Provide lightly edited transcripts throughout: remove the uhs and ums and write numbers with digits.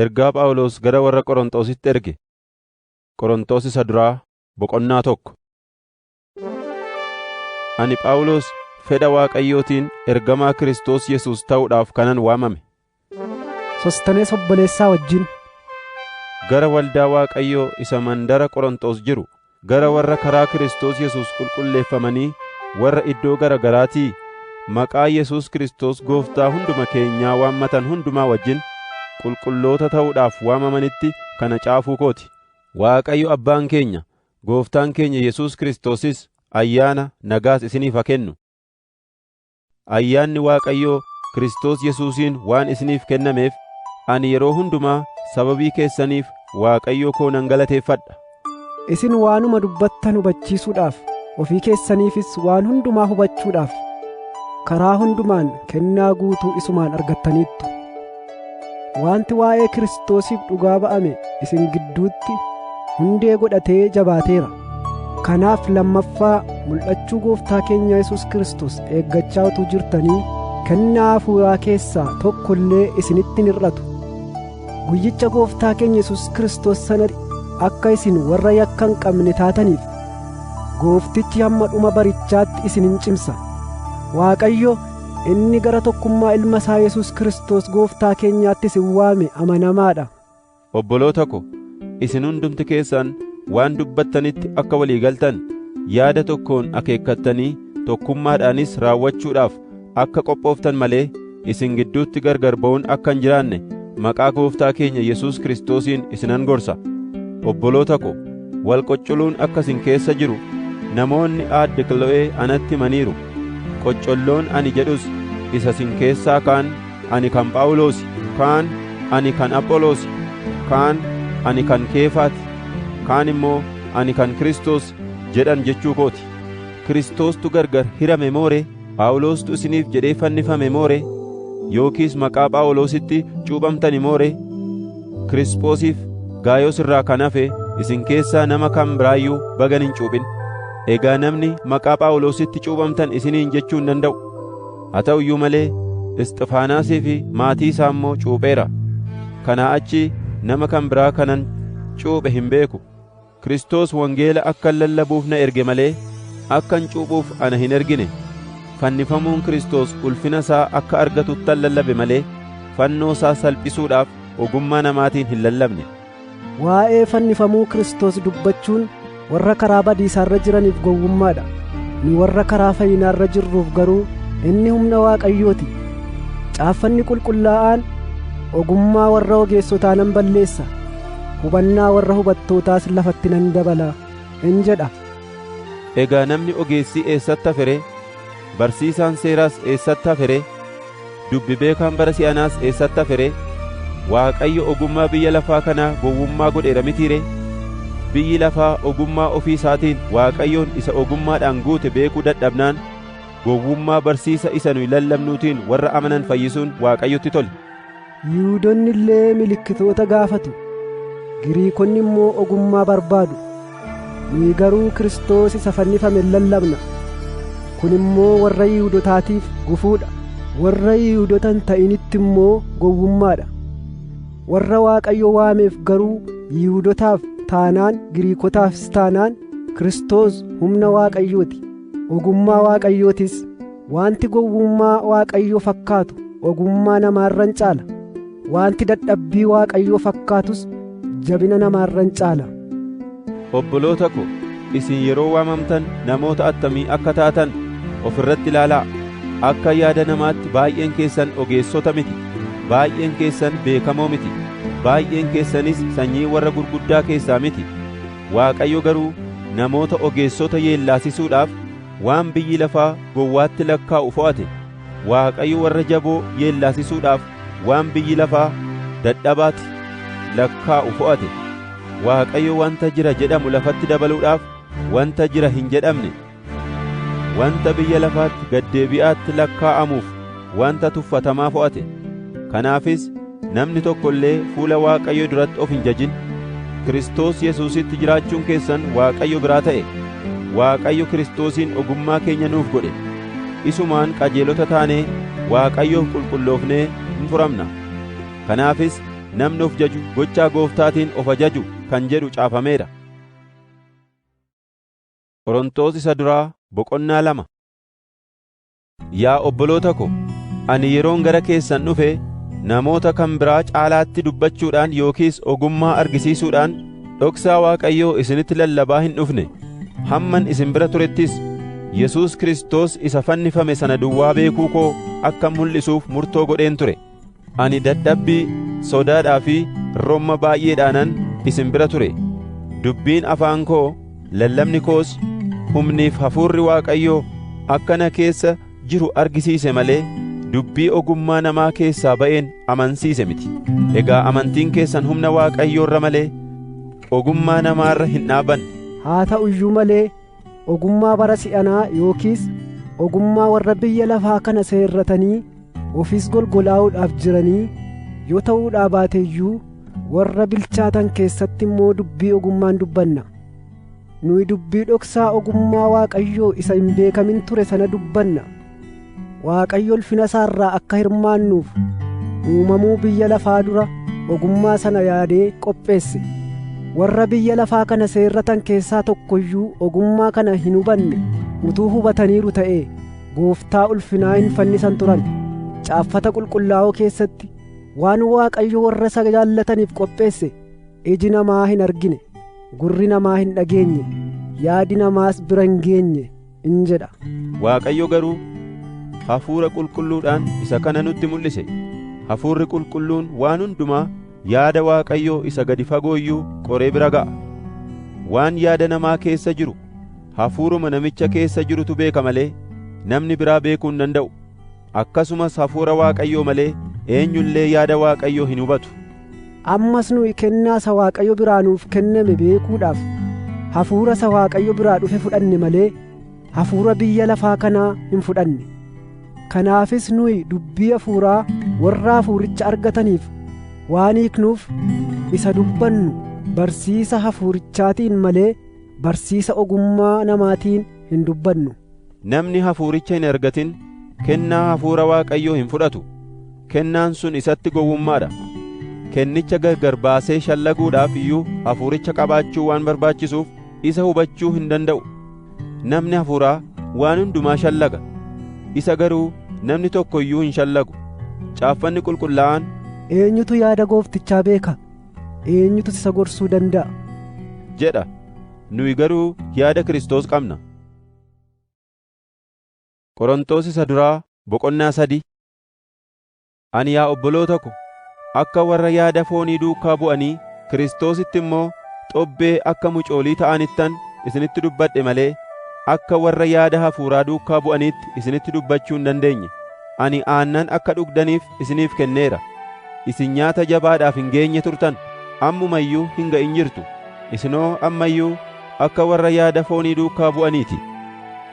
Ergaa Phaawulos gara warra Qorontositti erge. Qorontos isa duraa boqonnaa 1. Ani Phaawulos fedha Waaqayyootiin ergamaa Kiristoos Yesuus ta'uudhaaf kanan waamame. Sostanees obboleessaa wajjin Gara waldaa Waaqayyoo isa mandara Qorontos jiru, gara warra karaa Kiristoos Yesuus qulqulleeffamanii warra iddoo gara garaatii maqaa Yesuus Kiristoos Gooftaa hunduma keenyaa waammatan hundumaa wajjin qulqulloota ta'uudhaaf waamamanitti kana caafuu koo ti. Waaqayyo Abbaan keenya, Gooftaan keenya Yesuus Kiristoosis ayyaana nagaas isiniif haa kennu. Ayyaanni Waaqayyoo Kiristoos Yesuusiin waan isiniif kennameef ani yeroo hundumaa sababii keessaniif Waaqayyo koo nan galateeffadha. Isin waanuma dubbattan hubachiisuudhaaf, ofii keessaniifis waan hundumaa hubachuudhaaf karaa hundumaan kennaa guutuu isumaan argattaniittu. Wanti waa'ee Kiristoosiif dhugaa ba'ame isin gidduutti hundee godhatee jabaateera. Kanaaf lammaffaa mul'achuu Gooftaa keenya Yesuus Kiristoos eeggachaa utuu jirtanii kennaa hafuuraa keessaa tokko illee isinitti hin hir'atu. Guyyicha Gooftaa keenya Yesuus Kiristoos sana akka isin warra yakka hin qabne taataniif Gooftichi hamma dhuma barichaatti isin hin cimsa. Waaqayyo inni gara tokkummaa ilma isaa Yesuus Kiristoos Gooftaa keenyaatti isin waame amanamaa dha. Obboloota ko, isin hundumti keessan waan dubbattanitti akka walii galtan, yaada tokkoon akeekkattanii tokkummaadhaanis raawwachuudhaaf akka qophooftan malee isin gidduutti gargar ba'uun akka hin jiraanne maqaa Gooftaa keenya Yesuus Kiristoosiin isinan gorsa. Obboloota ko, wal qoccoluun akka isin keessa jiru namoonni aadde Kilo'ee anatti himaniiru. Qoccolloon ani jedhus isa isin keessaa kaan ani kan Phaawulosi, kaan ani kan Apholoos, kaan ani kan Keefaati, kaan immoo ani kan Kiristoos jedhan jechuu kooti. Kiristoostu gargar hirame moore? Phaawulostu isiniif jedhee fannifame moore? Yookiis maqaa Phaawulositti cuuphamtani moore? Kirisphoosiif Gaayoos irraa kan hafe isin keessaa nama kan biraayyuu bagan hin cuuphin. Egaa namni maqaa Phaawulositti cuuphamtan isiniin jechuu hin danda'u. Haa ta'u iyyuu malee Isxifaanaasii fi maatii isaa immoo cuupheera. Kanaa achi nama kan biraa kanan cuuphe hin beeku. Kiristoos wangeela akkan lallabuuf na erge malee akkan cuuphuuf ana hin ergine. Fannifamuun Kiristoos ulfina isaa akka argatuttan lallabe malee fannoo isaa salphisuudhaaf ogummaa namaatiin hin lallabne. Waa'ee fannifamuu Kiristoos dubbachuun warra karaa badiisaarra jiraniif gowwummaa dha. Nu warra karaa fayyinaarra jirruuf garuu inni humna Waaqayyooti. Caaffanni qulqullaa'aan ogummaa warra ogeessotaa nan balleessa, hubannaa warra hubattootaas lafatti nan dabala in jedha. Egaa namni ogeessii eessatti hafe ree? Barsiisaan seeraas eessatti hafe ree? Dubbi beekaan bara si'anaas eessatti hafe ree? Waaqayyo ogummaa biyya lafaa kanaa gowwummaa godheera mitii ree? Biyyi lafaa ogummaa ofii isaatiin Waaqayyoon isa ogummaadhaan guute beekuu dadhabnaan gowwummaa barsiisa isa nuyi lallabnuutiin warra amanan fayyisuun Waaqayyotti tole. Yihuudoonni illee milikkitoota gaafatu, Giriikonni immoo ogummaa barbaadu. Nuyi garuu Kiristoos isa fannifame lallabna. Kun immoo warra Yihuudotaatiif gufuudha, warra Yihuudoota hin ta'initti immoo gowwummaadha. Warra Waaqayyo waameef garuu Yihuudotaaf taanaan Giriikotaafis taanaan Kiristoos humna Waaqayyooti, ogummaa Waaqayyootis. Wanti gowwummaa Waaqayyoo fakkaatu ogummaa namaarran caala. Wanti dadhabbii Waaqayyoo fakkaatus jabina namaarran caala. Obboloota ko, isin yeroo waamamtan namoota attamii akka taatan of irratti ilaalaa. Akka yaada namaatti baay'een keessan ogeessota miti, baay'een keessan beekamoo miti, baay'een keessanis sanyii warra gurguddaa keessaa miti. Waaqayyo garuu namoota ogeessota yeellaasisuudhaaf waan biyyi lafaa gowwaatti lakkaa'u fo'ate. Waaqayyo warra jaboo yeellaasisuudhaaf waan biyyi lafaa dadhabaatti lakkaa'u fo'ate. Waaqayyo wanta jira jedhamu lafatti dabaluudhaaf wanta jira hin jedhamne, wanta biyya lafaatti gad deebi'aatti lakkaa'amuuf wanta tuffatamaa fo'ate. Kanaafis namni tokko illee fuula Waaqayyoo duratti of hin jajin. Kiristoos Yesuusitti jiraachuun keessan Waaqayyo biraa ta'e. Waaqayyo Kiristoosiin ogummaa keenya nuuf godhe. Isumaan qajeelota taanee Waaqayyoof qulqulloofnee hin furamna. Kanaafis Namni of jaju gochaa Gooftaatiin of ajaju kan jedhu caafameera. Qorontos isa duraa boqonnaa 2. Yaa obboloota ko, ani yeroon gara keessan dhufe namoota kan biraa caalaatti dubbachuudhaan yookiis ogummaa argisiisuudhaan dhoksaa Waaqayyoo isinitti lallabaa hin dhufne. Hamman isin bira turettis Yesuus Kiristoos isa fannifame sana duwwaa beekuu koo akka mul'isuuf murtoo godheen ture. Ani dadhabbii, sodaadhaa fi romma baay'eedhaanan isin bira ture. Dubbiin afaan koo, lallabni koos, humniif hafuurri Waaqayyoo akka na keessa jiru argisiise malee dubbii ogummaa namaa keessaa ba'een amansiise miti. Egaa amantiin keessan humna Waaqayyoorra malee ogummaa namaarra hin dhaabanne. Haa ta'u iyyuu malee ogummaa bara si'anaa yookiis ogummaa warra biyya lafaa kana seerratanii ofiis golgolaa'uudhaaf jiranii yoo ta'uudhaa baate iyyuu warra bilchaatan keessatti immoo dubbii ogummaan dubbanna. Nuyi dubbii dhoksaa ogummaa Waaqayyoo isa hin beekamin ture sana dubbanna. Waaqayyo ulfina isaarraa akka hirmaannuuf uumamuu biyya lafaa dura ogummaa sana yaadee qopheesse. Warra biyya lafaa kana seerratan keessaa tokko iyyuu ogummaa kana hin hubanne. Utuu hubataniiru ta'ee Gooftaa ulfinaa hin fannisan turan. Caaffata qulqullaa'oo keessatti waan Waaqayyo warra isa jaallataniif qopheesse iji namaa hin argine, gurri namaa hin dhageenye, yaadi namaas bira hin geenye in jedha. Waaqayyo garuu Hafuura Qulqulluudhaan isa kana nutti mul'ise. Hafuurri Qulqulluun waan hundumaa yaada Waaqayyoo isa gadi fagoo iyyuu qoree bira ga'a. Waan yaada namaa keessa jiru hafuuruma namicha keessa jirutu beeka malee namni biraa beekuu hin danda'u. Akkasumas hafuura Waaqayyoo malee eenyullee yaada Waaqayyoo hin hubatu. Ammas nuyi kennaa isa Waaqayyo biraa nuuf kenname beekuudhaaf hafuura isa Waaqayyo biraa dhufe fudhanne malee hafuura biyya lafaa kanaa hin fudhanne. Kanaafis nuyi dubbii hafuuraa warra hafuuricha argataniif waan hiiknuuf isa dubbannu barsiisa hafuurichaatiin malee barsiisa ogummaa namaatiin hin dubbannu. Namni hafuuricha hin argatin kennaa hafuura Waaqayyoo hin fudhatu. Kennaan sun isatti gowwummaadha. Kennicha gargar baasee shallaguudhaaf iyyuu hafuuricha qabaachuu waan barbaachisuuf isa hubachuu hin danda'u. Namni hafuuraa waan hundumaa shallaga. Isa garuu namni tokko iyyuu hin shallagu. Caaffanni qulqullaa'aan, Eenyutu yaada Gooftichaa beeka? Eenyutu isa gorsuu danda'a? jedha. Nuyi garuu yaada Kiristoos qabna. Qorontos isa duraa boqonnaa 3. Ani yaa obboloota ko, akka warra yaada foonii duukaa bu'anii Kiristoositti immoo xobbee akka mucoolii ta'anittan isinitti dubbadhe malee akka warra yaada hafuuraa duukaa bu'aniitti isinitti dubbachuu hin dandeenye. Ani aannan akka dhugdaniif isiniif kenneera. Isin nyaata jabaadhaaf hin geenye turtan, ammuma iyyuu hin ga'in jirtu. Isinoo amma iyyuu akka warra yaada foonii duukaa bu'aniiti.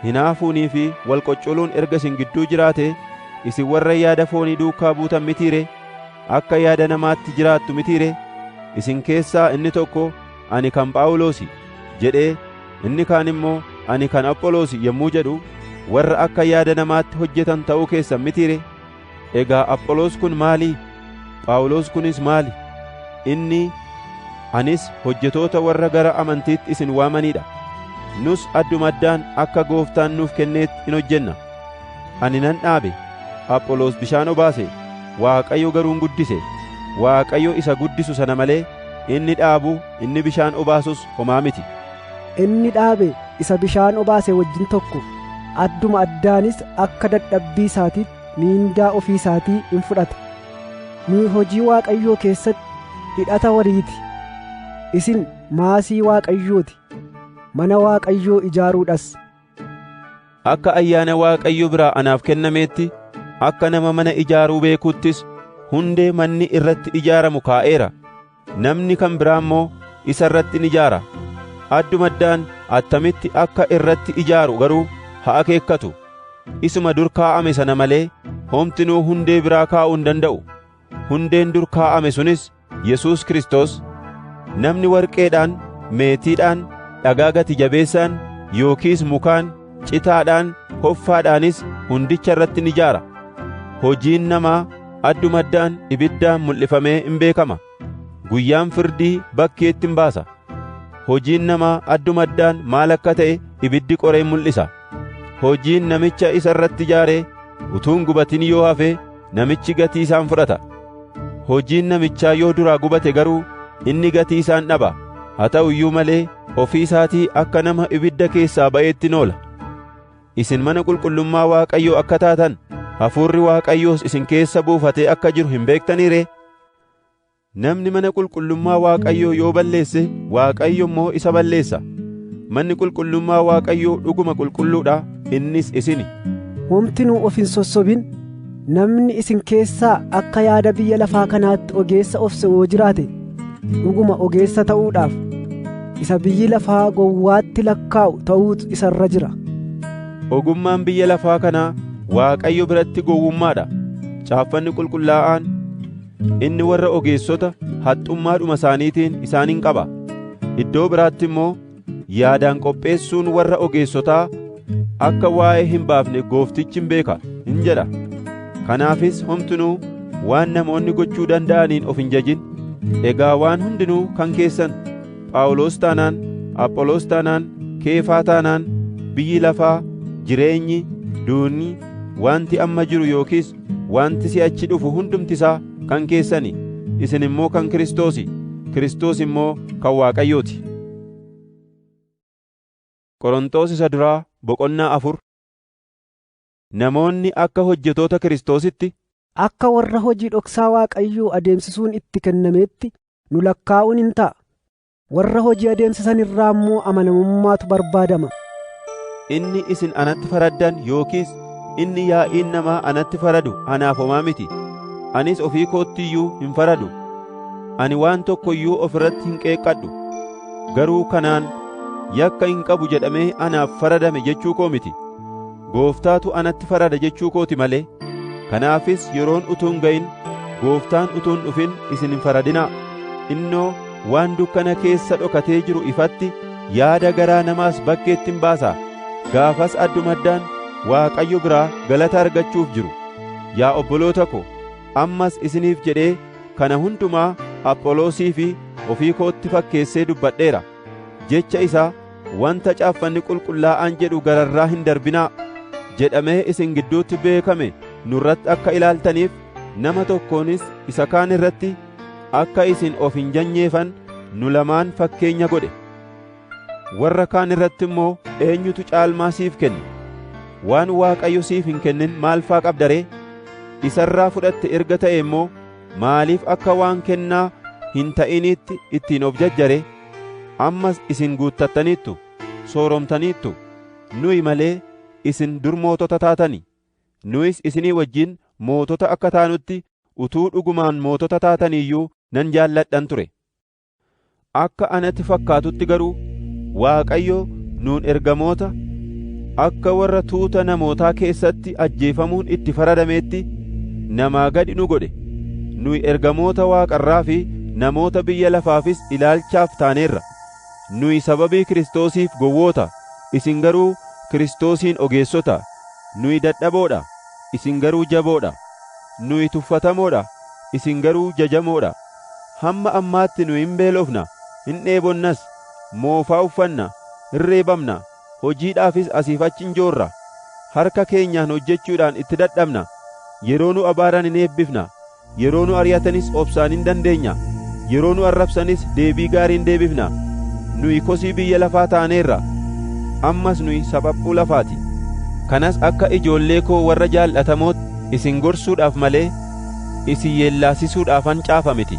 Hinaafuunii fi wal qoccoluun erga isin gidduu jiraate, isin warra yaada foonii duukaa buutan mitiire? Akka yaada namaatti jiraattu mitiire? Isin keessaa inni tokko ani kan Phaawulosi jedhee, inni kaan immoo ani kan Apholoosi yommuu jedhu, warra akka yaada namaatti hojjetan ta'uu keessan mitiire? Egaa Apholoos kun maali? Phaawulos kunis maali? Inni anis hojjetoota warra gara amantiitti isin waamanii dha. Nus adduma addaan akka Gooftaan nuuf kenneetti in hojjenna. Ani nan dhaabe, Apholoos bishaan obaase, Waaqayyo garuu hin guddise. Waaqayyo isa guddisu sana malee inni dhaabu, inni bishaan obaasus homaa miti. Inni dhaabe isa bishaan obaase wajjin tokko, adduma addaanis akka dadhabbii isaatiitti miindaa ofii isaatii in fudhata. Nuyi hojii Waaqayyoo keessatti hidhata waliiti. Isin maasii Waaqayyooti, mana Waaqayyoo ijaaruudhas. Akka ayyaana Waaqayyo biraa anaaf kennameetti, akka nama mana ijaaruu beekuuttis hundee manni irratti ijaaramu kaa'eera. Namni kan biraa immoo isa irratti ni ijaara. Adduma addaan attamitti akka irratti ijaaru garuu haa akeekkatu. Isuma dur kaa'ame sana malee homtinuu hundee biraa kaa'uu hin danda'u. Hundeen dur kaa'ame sunis Yesuus Kiristoos. Namni warqeedhaan, meetiidhaan, dhagaa gati jabeessaan yookiis mukaan, citaadhaan, hoffaadhaanis hundicha irratti ni ijaara. Hojiin namaa Adduma addaan ibiddaan mul'ifamee hin beekama. Guyyaan firdii bakkeetti hin baasa. Hojiin namaa adduma addaan maal akka ta'e ibiddi qoree mul'isa. Hojiin namicha isa irratti ijaaree utuu hin gubatin yoo hafe namichi gatii isaan fudhata. Hojiin namichaa yoo duraa gubate garuu inni gatii isaan dhaba. Haa ta'u iyyuu malee ofii isaatii akka nama ibidda keessaa ba'eetti oola. Isin mana qulqullummaa Waaqayyoo akka taatan hafuurri Waaqayyoos isin keessa buufatee akka jiru hin beektanii ree? Namni mana qulqullummaa Waaqayyoo yoo balleesse Waaqayyo immoo isa balleessa. Manni qulqullummaa Waaqayyoo dhuguma qulqulluudha, innis isini. Homtinuu of hin sossobin. Namni isin keessaa akka yaada biyya lafaa kanaatti ogeessa of se'u yoo jiraate dhuguma ogeessa ta'uudhaaf isa biyyi lafaa gowwaatti lakkaa'u ta'uutu isa irra jira. Ogummaan biyya lafaa kanaa Waaqayyo biratti gowwummaadha. Caaffanni qulqullaa'aan inni warra ogeessota haxxummaadhuma isaaniitiin isaaniin qaba. Iddoo biraatti immoo yaadaan qopheessuun warra ogeessotaa akka waa'ee hin baafne gooftichi hin beeka hin jedha. Kanaafis homtinuu waan namoonni gochuu danda'aniin of hin jajin. Egaa waan hundinuu kan keessan Phaawulos taanaan, Apholoos taanaan, Keefaa taanaan, biyyi lafaa, jireenyi, duunni, wanti amma jiru yookiis wanti si'achi dhufu hundumti isaa kan keessani. Isin immoo kan Kiristoosi, Kiristoos immoo kan Waaqayyooti. Qorontos isa duraa boqonnaa 4. Namoonni akka hojjetoota Kiristoositti Akka warra hojii dhoksaa Waaqayyoo adeemsisuun itti kennameetti nu lakkaa'uun hin ta'a. Warra hojii adeemsisan irraa immoo amanamummaatu barbaadama. Inni isin anatti faraddan yookiis inni yaa'iin namaa anatti faradu anaaf homaa miti. Anis ofii kootti iyyuu hin faradu. Ani waan tokko iyyuu of irratti hin qeeqqadhu. Garuu kanaan yakka hin qabu jedhamee anaaf faradame jechuu koo miti. Gooftaatu anatti farada jechuu kooti malee. Kanaafis yeroon utuu hin ga'in, gooftaan utuu hin dhufin isin hin faradinaa. Innoo waan dukkana keessa dhokatee jiru ifatti yaada garaa namaas bakkeetti hin baasa. Gaafas addumaddaan Waaqayyo biraa galata argachuuf jiru. Yaa obboloota ko, ammas isiniif jedhee kana hundumaa Apholoosii fi ofii kootti fakkeessee dubbadheera. Jecha isaa wanta caaffanni qulqullaa'aan jedhu gararraa hin darbinaa jedhamee isin gidduutti beekame nurratti akka ilaaltaniif nama tokkoonis isa kaan irratti akka isin of hin janyeefan nu lamaan fakkeenya godhe. Warra kaan irratti immoo eenyutu caalmaa siif kenne? Waan Waaqayyo siif hin kennin maal faa qabda ree? Isarraa fudhatte erga ta'e immoo maaliif akka waan kennaa hin ta'iniitti ittiin of jajjare? Ammas isin guuttattaniittu, sooromtaniittu, nuyi malee isin dur mootota taatani. Nuyis isinii wajjin mootota akka taanutti utuu dhugumaan mootota taatanii iyyuu nan jaalladhan ture. Akka anatti fakkaatutti garuu Waaqayyo nuun ergamoota akka warra tuuta namootaa keessatti ajjeefamuun itti faradameetti namaa gadi nu godhe. Nuyi ergamoota Waaqarraa fi namoota biyya lafaafis ilaalchaaf taaneerra. Nuyi sababii Kiristoosiif gowwoota, isin garuu Kiristoosiin ogeessota. Nuyi dadhaboodha, isin garuu jaboodha. Nuyi tuffatamoodha, isin garuu jajamoodha. Hamma ammaatti nu hin beelofna, hin dheebonnas, moofaa uffanna, hin reebamna, hojiidhaafis asiif achi hin joorra. Harka keenyaan hojjechuudhaan itti dadhabna. Yeroo nu abaaran hin eebbifna, yeroo nu ari'atanis obsaan hin dandeenya, yeroo nu arrabsanis deebii gaarii hin deebifna. Nuyi kosii biyya lafaa taaneerra, ammas nuyi saphaphuu lafaati. Kanas akka ijoollee koo warra jaallatamootti isin gorsuudhaaf malee isin yeellaasisuudhaafan caafa miti.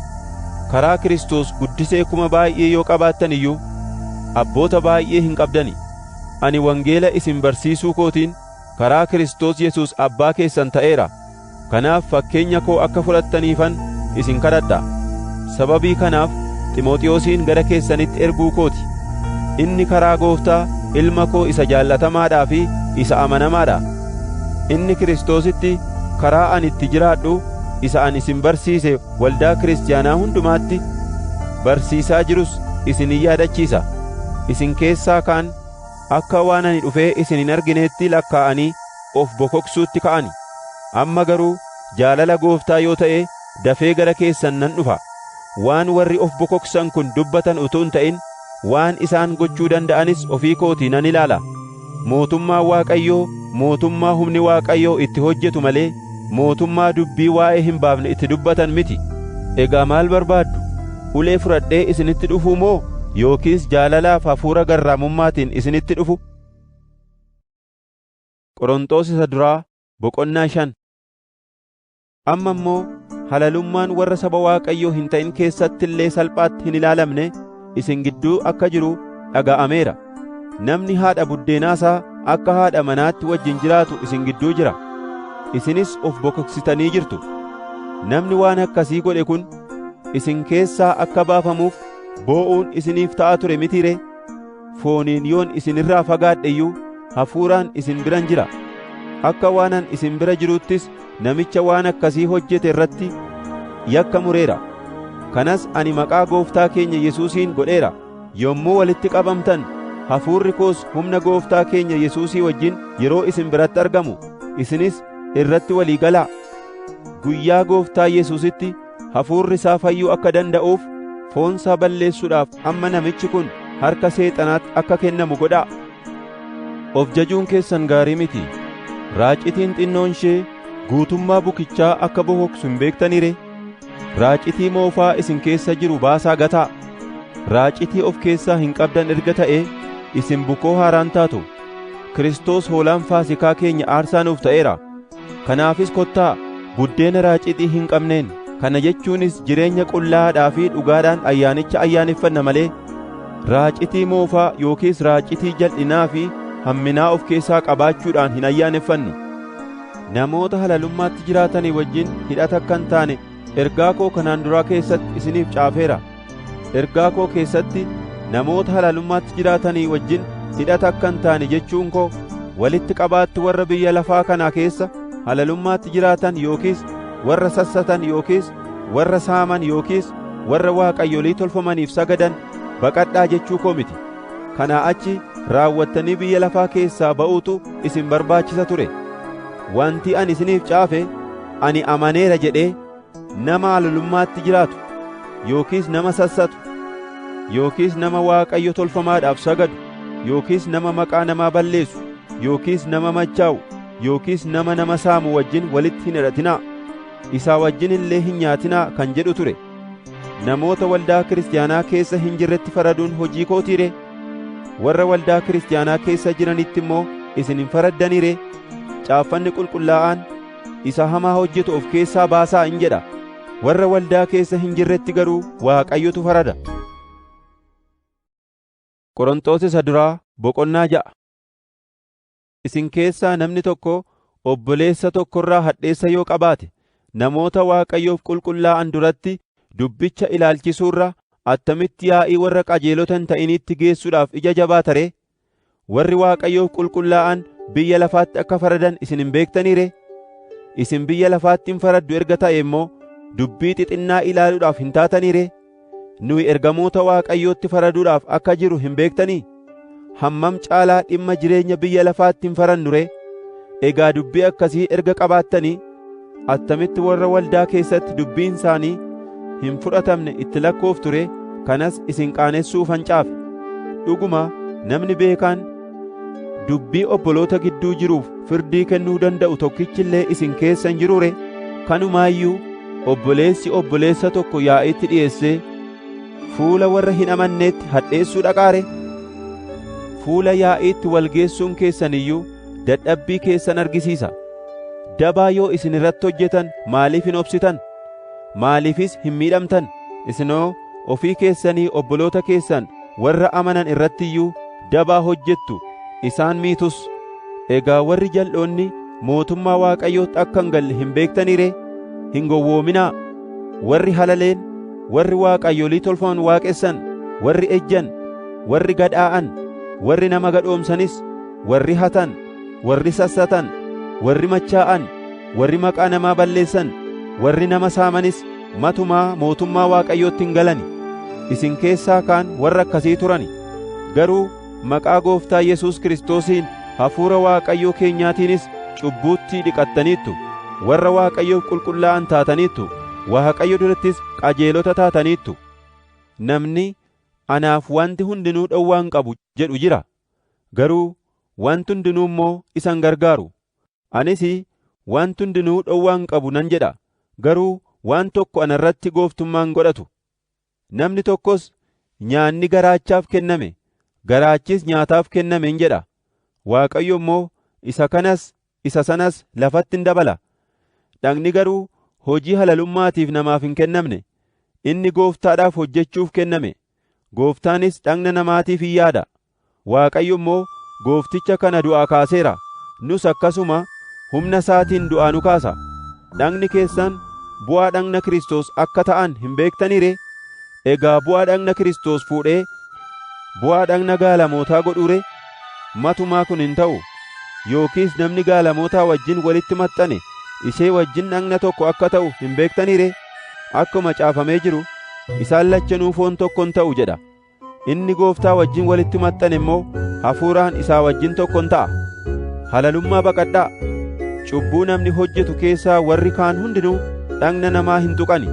Karaa Kiristoos guddisee kuma baay'ee yoo qabaattan iyyuu abboota baay'ee hin qabdani. Ani wangeela isin barsiisuu kootiin karaa Kiristoos Yesuus abbaa keessan ta'eera. Kanaaf fakkeenya koo akka fudhattaniifan isin kadhadha. Sababii kanaaf Ximooxiyoosiin gara keessanitti erguu kooti. Inni karaa Gooftaa ilma koo isa jaallatamaadhaa fi isa amanamaadha. Inni Kiristoositti karaa ani itti jiraadhu isa ani isin barsiise waldaa kiristaanaa hundumaatti barsiisaa jirus isin hin yaadachiisa. Isin keessaa kaan akka waan ani dhufee isin hin argineetti lakkaa'anii of bokoksuutti ka'ani. Amma garuu Jaalala Gooftaa yoo ta'e dafee gara keessan nan dhufa. Waan warri of bokoksan kun dubbatan utuu hin ta'in waan isaan gochuu danda'anis ofii kootii nan ilaala. Mootummaa Waaqayyoo mootummaa humni Waaqayyoo itti hojjetu malee mootummaa dubbii waa'ee hin baafne itti dubbatan miti. Egaa maal barbaaddu? Ulee fudhadhee isinitti dhufuu moo yookiis jaalalaaf hafuura garraamummaatiin isinitti dhufu? Qorontos isa duraa boqonnaa 5. Amma immoo halalummaan warra saba Waaqayyoo hin ta'in keessatti illee salphaatti hin ilaalamne isin gidduu akka jiru dhaga'ameera. Namni haadha buddeenaasaa akka haadha manaatti wajjin jiraatu isin gidduu jira. Isinis of bokoksitanii jirtu. Namni waan akkasii godhe kun isin keessaa akka baafamuuf boo'uun isiniif ta'a ture mitii ree? Fooniin yoon isin irraa fagaadhe iyyuu hafuuraan isin biran jira. Akka waanan isin bira jiruuttis namicha waan akkasii hojjete irratti yakka mureera. Kanas ani maqaa Gooftaa keenya Yesuusiin godheera. Yommuu walitti qabamtan hafuurri koos humna Gooftaa keenya Yesuusii wajjin yeroo isin biratti argamu isinis irratti walii galaa. Guyyaa Gooftaa Yesuusitti hafuurri isaa fayyuu akka danda'uuf foonsaa balleessuudhaaf amma namichi kun harka seexanaatti akka kennamu godhaa. Of jajuun keessan gaarii miti. Raacitiin xinnoon ishee guutummaa bukichaa akka bokoksu hin beektanii ree? Raacitii moofaa isin keessa jiru baasaa gataa. Raacitii of keessaa hin qabdan erga ta'ee isin bukoo haaraan taatu. Kiristoos hoolaan Faasiikaa keenya aarsaa nuuf ta'eera. Kanaafis kottaa buddeena raacitii hin qabneen, kana jechuunis jireenya qullaadhaa fi dhugaadhaan ayyaanicha ayyaaneffanna malee raacitii moofaa yookiis raacitii jal'inaa fi hamminaa of keessaa qabaachuudhaan hin ayyaaneffannu. Namoota halalummaatti jiraatanii wajjin hidhata akka hin taane ergaa koo kanaan duraa keessatti isiniif caafeera. Ergaa koo keessatti namoota halalummaatti jiraatanii wajjin hidhata akka hin taane jechuun koo walitti qabaatti warra biyya lafaa kanaa keessa halalummaatti jiraatan yookiis warra sassatan yookiis warra saaman yookiis warra waaqayyolii tolfamaniif sagadan baqadhaa jechuu koo miti. Kanaa achi raawwattanii biyya lafaa keessaa ba'uutu isin barbaachisa ture. Wanti ani isiniif caafe ani amaneera jedhee nama halalummaatti jiraatu yookiis nama sassatu yookiis nama waaqayyo tolfamaadhaaf sagadu yookiis nama maqaa namaa balleessu yookiis nama machaa'u yookiis nama nama saamu wajjin walitti hin hidhatinaa, isaa wajjin illee hin nyaatinaa kan jedhu ture. Namoota waldaa kiristaanaa keessa hin jirretti faraduun hojii kootii ree? Warra waldaa kiristaanaa keessa jiranitti immoo isin hin faraddanii ree? Caaffanni qulqullaa'aan isa hamaa hojjetu of keessaa baasaa in jedha. Warra waldaa keessa hin jirretti garuu Waaqayyotu farada. Qorontos isa duraa boqonnaa 6. Isin keessaa namni tokko obboleessa tokkorraa hadheessa yoo qabaate namoota Waaqayyoof qulqullaa'an duratti dubbicha ilaalchisuurra attamitti yaa'ii warra qajeelota hin ta'initti geessuudhaaf ija jabaata ree? Warri Waaqayyoof qulqullaa'an biyya lafaatti akka faradan isin hin beektanii ree? Isin biyya lafaatti hin faraddu erga ta'e immoo dubbii xixinnaa ilaaluudhaaf hin taatanii ree? Nuyi ergamoota Waaqayyootti faraduudhaaf akka jiru hin beektanii? Hammam caalaa dhimma jireenya biyya lafaatti hin farannu ree? Egaa dubbii akkasii erga qabaattanii attamitti warra waldaa keessatti dubbiin isaanii hin fudhatamne itti lakkooftu ree? Kanas isin qaanessuufan caafe. Dhuguma namni beekaan dubbii obboloota gidduu jiruuf firdii kennuu danda'u tokkichi illee isin keessa hin jiruu ree? Kanumaayyuu obboleessi obboleessa tokko yaa'iitti dhi'eessee fuula warra hin amanneetti hadheessuu dhaqaa ree? Fuula yaa'iitti wal geessuun keessan iyyuu dadhabbii keessan argisiisa. Dabaa yoo isin irratti hojjetan maaliif hin obsitan? Maaliifis hin miidhamtan? Isinoo ofii keessanii obboloota keessan warra amanan irratti iyyuu dabaa hojjettu, isaan miitus. Egaa warri jal'oonni mootummaa Waaqayyootti akka hin galle hin beektanii ree? Hin gowwoominaa. Warri halaleen, warri waaqayyolii tolfaman waaqessan, warri ejjan, warri gadhaa'an, warri nama gadhoomsanis, warri hatan, warri sassatan, warri machaa'an, warri maqaa namaa balleessan, warri nama saamanis matumaa mootummaa Waaqayyootti hin galani. Isin keessaa kaan warra akkasii turani. Garuu maqaa Gooftaa Yesuus Kiristoosiin hafuura Waaqayyoo keenyaatiinis cubbuutti dhiqattaniittu. warra Waaqayyoof qulqullaa'an taataniittu. Waaqayyo durattis qajeelota taataniittu. Namni anaaf wanti hundinuu dhowwaa hin qabu jedhu jira. Garuu wanti hundinuu immoo isa hin gargaaru. Anis wanti hundinuu dhowwaa hin qabu nan jedha. Garuu waan tokko ana irratti gooftummaa hin godhatu. Namni tokkos nyaanni garaachaaf kenname, garaachis nyaataaf kenname hin jedha. Waaqayyo immoo isa kanas isa sanas lafatti hin dabala. Dhagni garuu hojii halalummaatiif namaaf hin kennamne. Inni gooftaadhaaf hojjechuuf kenname. Gooftaanis dhagna namaatiif hin yaada. Waaqayyo immoo goofticha kana du'aa kaaseera. Nus akkasuma humna isaatiin du'aa nu kaasa. Dhagni keessan bu'aa dhagna Kiristoos akka ta'an hin beektanii ree? Egaa bu'aa dhagna Kiristoos fuudhee bu'aa dhagna gaalamootaa godhuu ree? Matumaa kun hin ta'u. Yookiis namni gaalamootaa wajjin walitti maxxane ishee wajjin dhagna tokko akka ta'u hin beektanii ree? Akkuma caafamee jiru, isaan lachanuu foon tokkon ta'u jedha. Inni gooftaa wajjin walitti maxxane immoo hafuuraan isaa wajjin tokkon ta'a. Halalummaa baqadhaa. Cubbuu namni hojjetu keessaa warri kaan hundinuu dhagna namaa hin tuqani.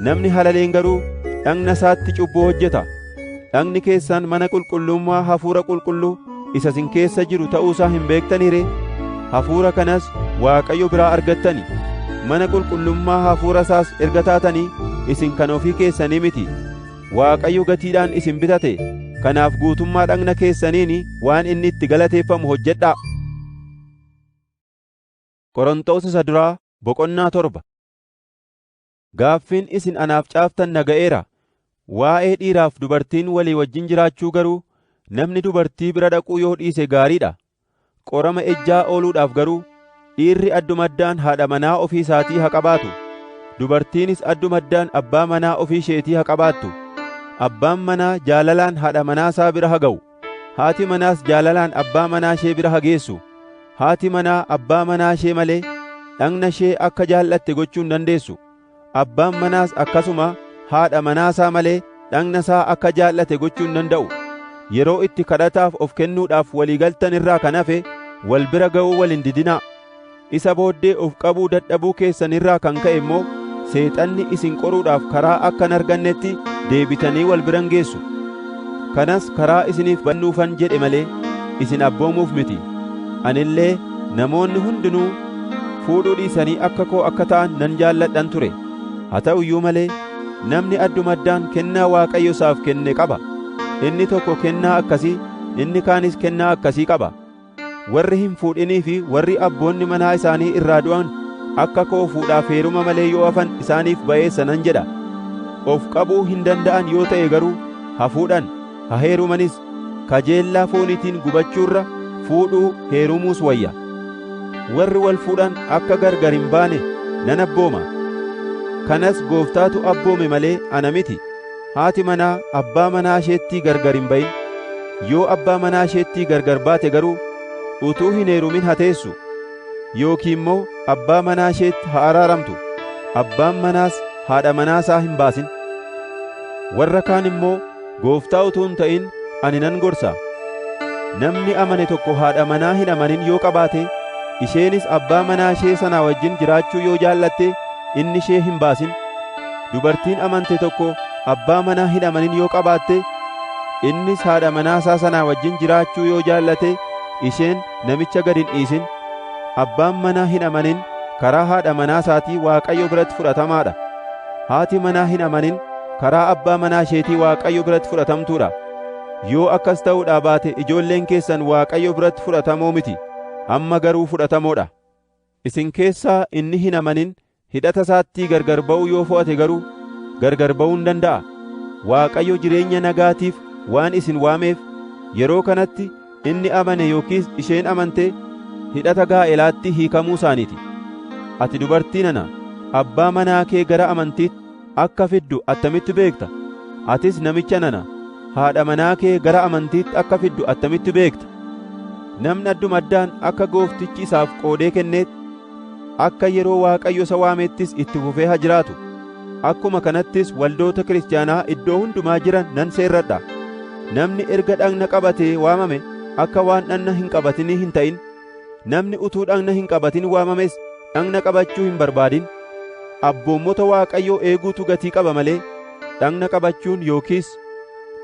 Namni halaleen garuu dhagna isaatti cubbuu hojjeta. Dhagni keessan mana qulqullummaa hafuura qulqulluu isa isin keessa jiru ta'uusaa hin beektanii ree? Hafuura kanas Waaqayyo biraa argattani. Mana qulqullummaa hafuura isaas erga taatanii isin kan ofii keessanii miti. Waaqayyo gatiidhaan isin bitate. Kanaaf guutummaa dhagna keessaniin waan inni itti galateeffamu hojjedhaa. Qorontos isa duraa boqonnaa 7. Gaaffiin isin anaaf caaftan na ga'eera. Waa'ee dhiiraaf dubartiin walii wajjin jiraachuu garuu namni dubartii bira dhaquu yoo dhiise gaariidha. Qorama ejjaa ooluudhaaf garuu dhiirri addumaddaan haadha manaa ofii isaatii haa qabaatu. Dubartiinis addumaddaan abbaa manaa ofii isheetii haa qabaattu. Abbaan manaa jaalalaan haadha manaa isaa bira haa ga'u. Haati manaas jaalalaan abbaa manaa ishee bira haa geessu. Haati manaa abbaa manaa ishee malee dhagna ishee akka jaallatte gochuu hin dandeessu. Abbaan manaas akkasuma haadha manaa isaa malee dhagna isaa akka jaallate gochuu hin danda'u. Yeroo itti kadhataaf of kennuudhaaf walii galtan irraa kan hafe wal bira ga'uu wal hin didinaa. Isa booddee of qabuu dadhabuu keessan irraa kan ka'e immoo seexanni isin qoruudhaaf karaa akka hin argannetti deebitanii wal bira hin geessu. Kanas karaa isiniif bannuufan jedhe malee isin abboomuuf miti. Ani illee namoonni hundinuu fuudhuu dhiisanii akka koo akka ta'an nan jaalladhan ture. Haa ta'u iyyuu malee namni addumaddaan kennaa Waaqayyo isaaf kenne qaba. Inni tokko kennaa akkasii, inni kaanis kennaa akkasii qaba. Warri hin fuudhinii fi warri abboonni manaa isaanii irraa du'an akka koo fuudhaaf heeruma malee yoo hafan isaaniif ba'eessa nan jedha. Of qabuu hin danda'an yoo ta'e garuu haa fuudhan, haa heerumanis. Kajeellaa fooniitiin gubachuurra fuudhuu heerumuus wayya. Warri wal fuudhan akka gargar hin baane nan abbooma. Kanas gooftaatu abboome malee ana miti. Haati manaa abbaa manaa isheettii gargar hin ba'in. Yoo abbaa manaa isheettii gargar baate garuu utuu hin heerumin haa teessu. Yookiin immoo abbaa manaa isheetti haa araaramtu. Abbaan manaas haadha manaa isaa hin baasin. Warra kaan immoo gooftaa utuu hin ta'in ani nan gorsa. Namni amane tokko haadha manaa hin amanin yoo qabaate, isheenis abbaa manaa ishee sanaa wajjin jiraachuu yoo jaallatte inni ishee hin baasin. Dubartiin amante tokko abbaa manaa hin amanin yoo qabaatte, innis haadha manaa isaa sanaa wajjin jiraachuu yoo jaallate isheen namicha gad hin dhiisin. Abbaan manaa hin amanin karaa haadha manaa isaatii Waaqayyo biratti fudhatamaadha. Haati manaa hin amanin karaa abbaa manaa isheetii Waaqayyo biratti fudhatamtuudha. Yoo akkas ta'uudhaa baate ijoolleen keessan Waaqayyo biratti fudhatamoo miti, amma garuu fudhatamoodha. Isin keessaa inni hin amanin hidhata isaattii gargar ba'uu yoo fo'ate garuu gargar ba'uu hin danda'a. Waaqayyo jireenya nagaatiif waan isin waameef yeroo kanatti inni amane yookiis isheen amante hidhata gaa'elaatti hiikamuu isaaniiti. Ati dubartii nana, abbaa manaa kee gara amantiitti akka fiddu attamitti beekta? Atis namicha nana, haadha manaa kee gara amantiitti akka fiddu attamitti beekta? Namni addumaddaan akka gooftichi isaaf qoodee kenneetti, akka yeroo Waaqayyo isa waamettis itti fufee haa jiraatu. Akkuma kanattis waldoota kiristaanaa iddoo hundumaa jiran nan seerradha. Namni erga dhagna qabatee waamame akka waan dhagna hin qabatinii hin ta'in. Namni utuu dhagna hin qabatin waamames dhagna qabachuu hin barbaadin. Abboommota Waaqayyoo eeguutu gatii qaba malee dhagna qabachuun yookiis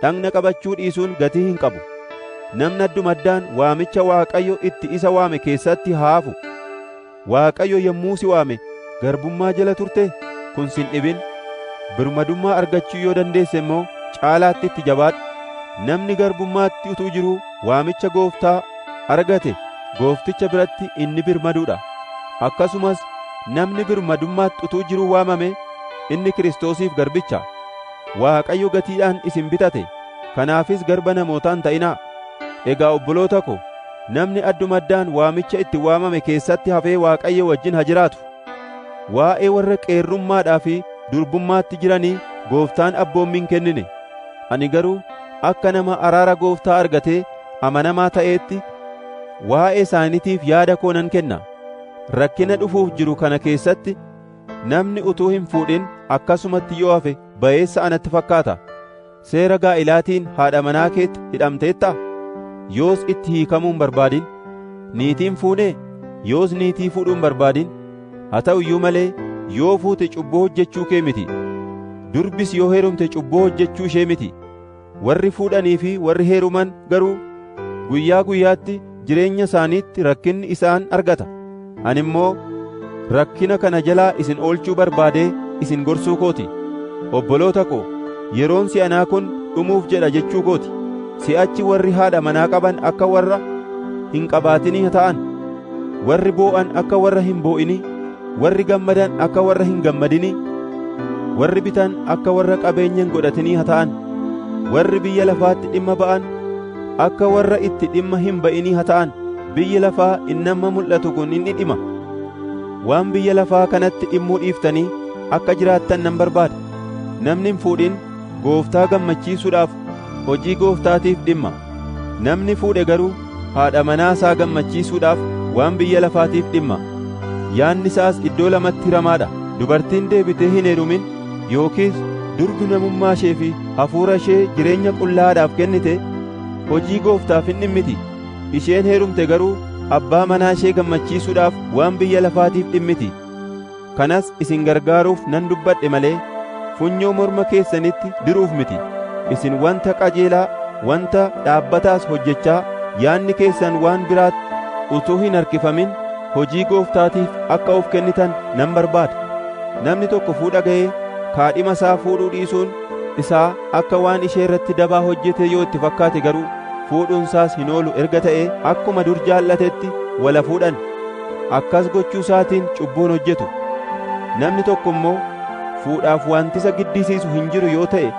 dhagna qabachuu dhiisuun gatii hin qabu. Namni addumaddaan waamicha Waaqayyo itti isa waame keessatti haa hafu. Waaqayyo yommuu si waame garbummaa jala turte kun sin dhibin. Birmadummaa argachuu yoo dandeesse immoo caalaatti itti jabaadhu. Namni garbummaatti utuu jiruu waamicha gooftaa argate goofticha biratti inni birmaduudha. Akkasumas namni birmadummaatti utuu jiruu waamame inni Kiristoosiif garbicha. Waaqayyo gatiidhaan isin bitate; kanaafis garba namootaa hin ta'inaa. Egaa obboloota ko, namni addumaddaan waamicha itti waamame keessatti hafee Waaqayyo wajjin haa jiraatu. Waa'ee warra qeerrummaadhaa fi durbummaatti jiranii gooftaan abboommii hin kennine. Ani garuu akka nama araara gooftaa argatee amanamaa ta'eetti waa'ee isaaniitiif yaada koo nan kenna. Rakkina dhufuuf jiru kana keessatti namni utuu hin fuudhin akkasumatti yoo hafe ba'eessa anatti fakkaata. Seera gaa'ilaatiin haadha manaa keetti hidhamteettaa? Yoos itti hiikamuu hin barbaadin. Niitiin fuunee? Yoos niitii fuudhuu hin barbaadin. Haa ta'u iyyuu malee yoo fuute cubbuu hojjechuu kee miti. Durbis yoo heerumte cubbuu hojjechuu ishee miti. Warri fuudhanii fi warri heeruman garuu guyyaa guyyaatti jireenya isaaniitti rakkinni isaan argata. Ani immoo rakkina kana jalaa isin oolchuu barbaadee isin gorsuu kooti. Obboloota ko, yeroon si'anaa kun dhumuuf jedha jechuu kooti. Si'achi warri haadha manaa qaban akka warra hin qabaatinii ta'an, warri boo'an akka warra hin boo'inii, warri gammadan akka warra hin gammadinii, warri bitan akka warra qabeenya hin godhatinii haa ta'an, warri biyya lafaatti dhimma ba'an akka warra itti dhimma hin ba'inii haa ta'an. Biyyi lafaa inni amma mul'atu kun inni dhima. Waan biyya lafaa kanatti dhimmuu dhiiftanii akka jiraattan nan barbaada. Namni hin fuudhin gooftaa gammachiisuudhaaf hojii gooftaatiif dhimma. Namni fuudhe garuu haadha manaa isaa gammachiisuudhaaf waan biyya lafaatiif dhimma. Yaanni isaas iddoo lamatti hiramaadha. Dubartiin deebitee hin heerumin yookiis durbi namummaa ishee fi hafuura ishee jireenya qullaadhaaf kennite hojii gooftaaf hin dhimmiti. Isheen heerumte garuu abbaa manaa ishee gammachiisuudhaaf waan biyya lafaatiif dhimmiti. Kanas isin gargaaruuf nan dubbadhe malee funyoo morma keessanitti diruuf miti. Isin wanta qajeelaa, wanta dhaabbataas hojjechaa yaanni keessan waan biraatti utuu hin harkifamin hojii gooftaatiif akka of kennitan nan barbaada. Namni tokko fuudha ga'ee kaadhima isaa fuudhuu dhiisuun isaa akka waan ishee irratti dabaa hojjete yoo itti fakkaate garuu fuudhuunsaas hin oolu erga ta'ee akkuma dur jaallatetti wala fuudhan. Akkas gochuu isaatiin cubbuun hojjetu. Namni tokko immoo fuudhaaf wanti isa giddisiisu hin jiru yoo ta'e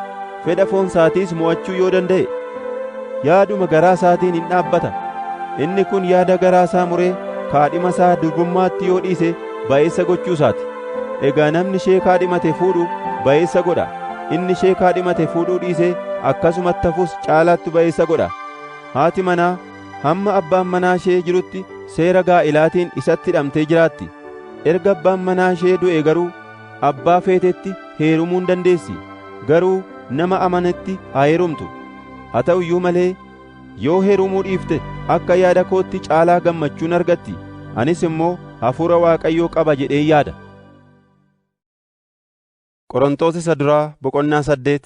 fedha foon isaatiis mo'achuu yoo danda'e yaaduma garaa isaatiin hin dhaabbata. Inni kun yaada garaa isaa muree kaadhima isaa durbummaatti yoo dhiise ba'eessa gochuu isaati. Egaa namni ishee kaadhimate fuudhu ba'eessa godha. Inni ishee kaadhimate fuudhuu dhiise akkasumatti hafus caalaatti ba'eessa godha. Haati manaa hamma abbaan manaa ishee jirutti seera gaa'ilaatiin isatti hidhamtee jiraatti. Erga abbaan manaa ishee du'e garuu abbaa feetetti heerumuu hin dandeessi. Garuu nama amanetti haa heerumtu. Haa ta'u iyyuu malee yoo heerumuu dhiifte akka yaada kootti caalaa gammachuun argatti. Anis immoo hafuura Waaqayyoo qaba jedhee yaada. Qorontos isa duraa boqonnaa 8.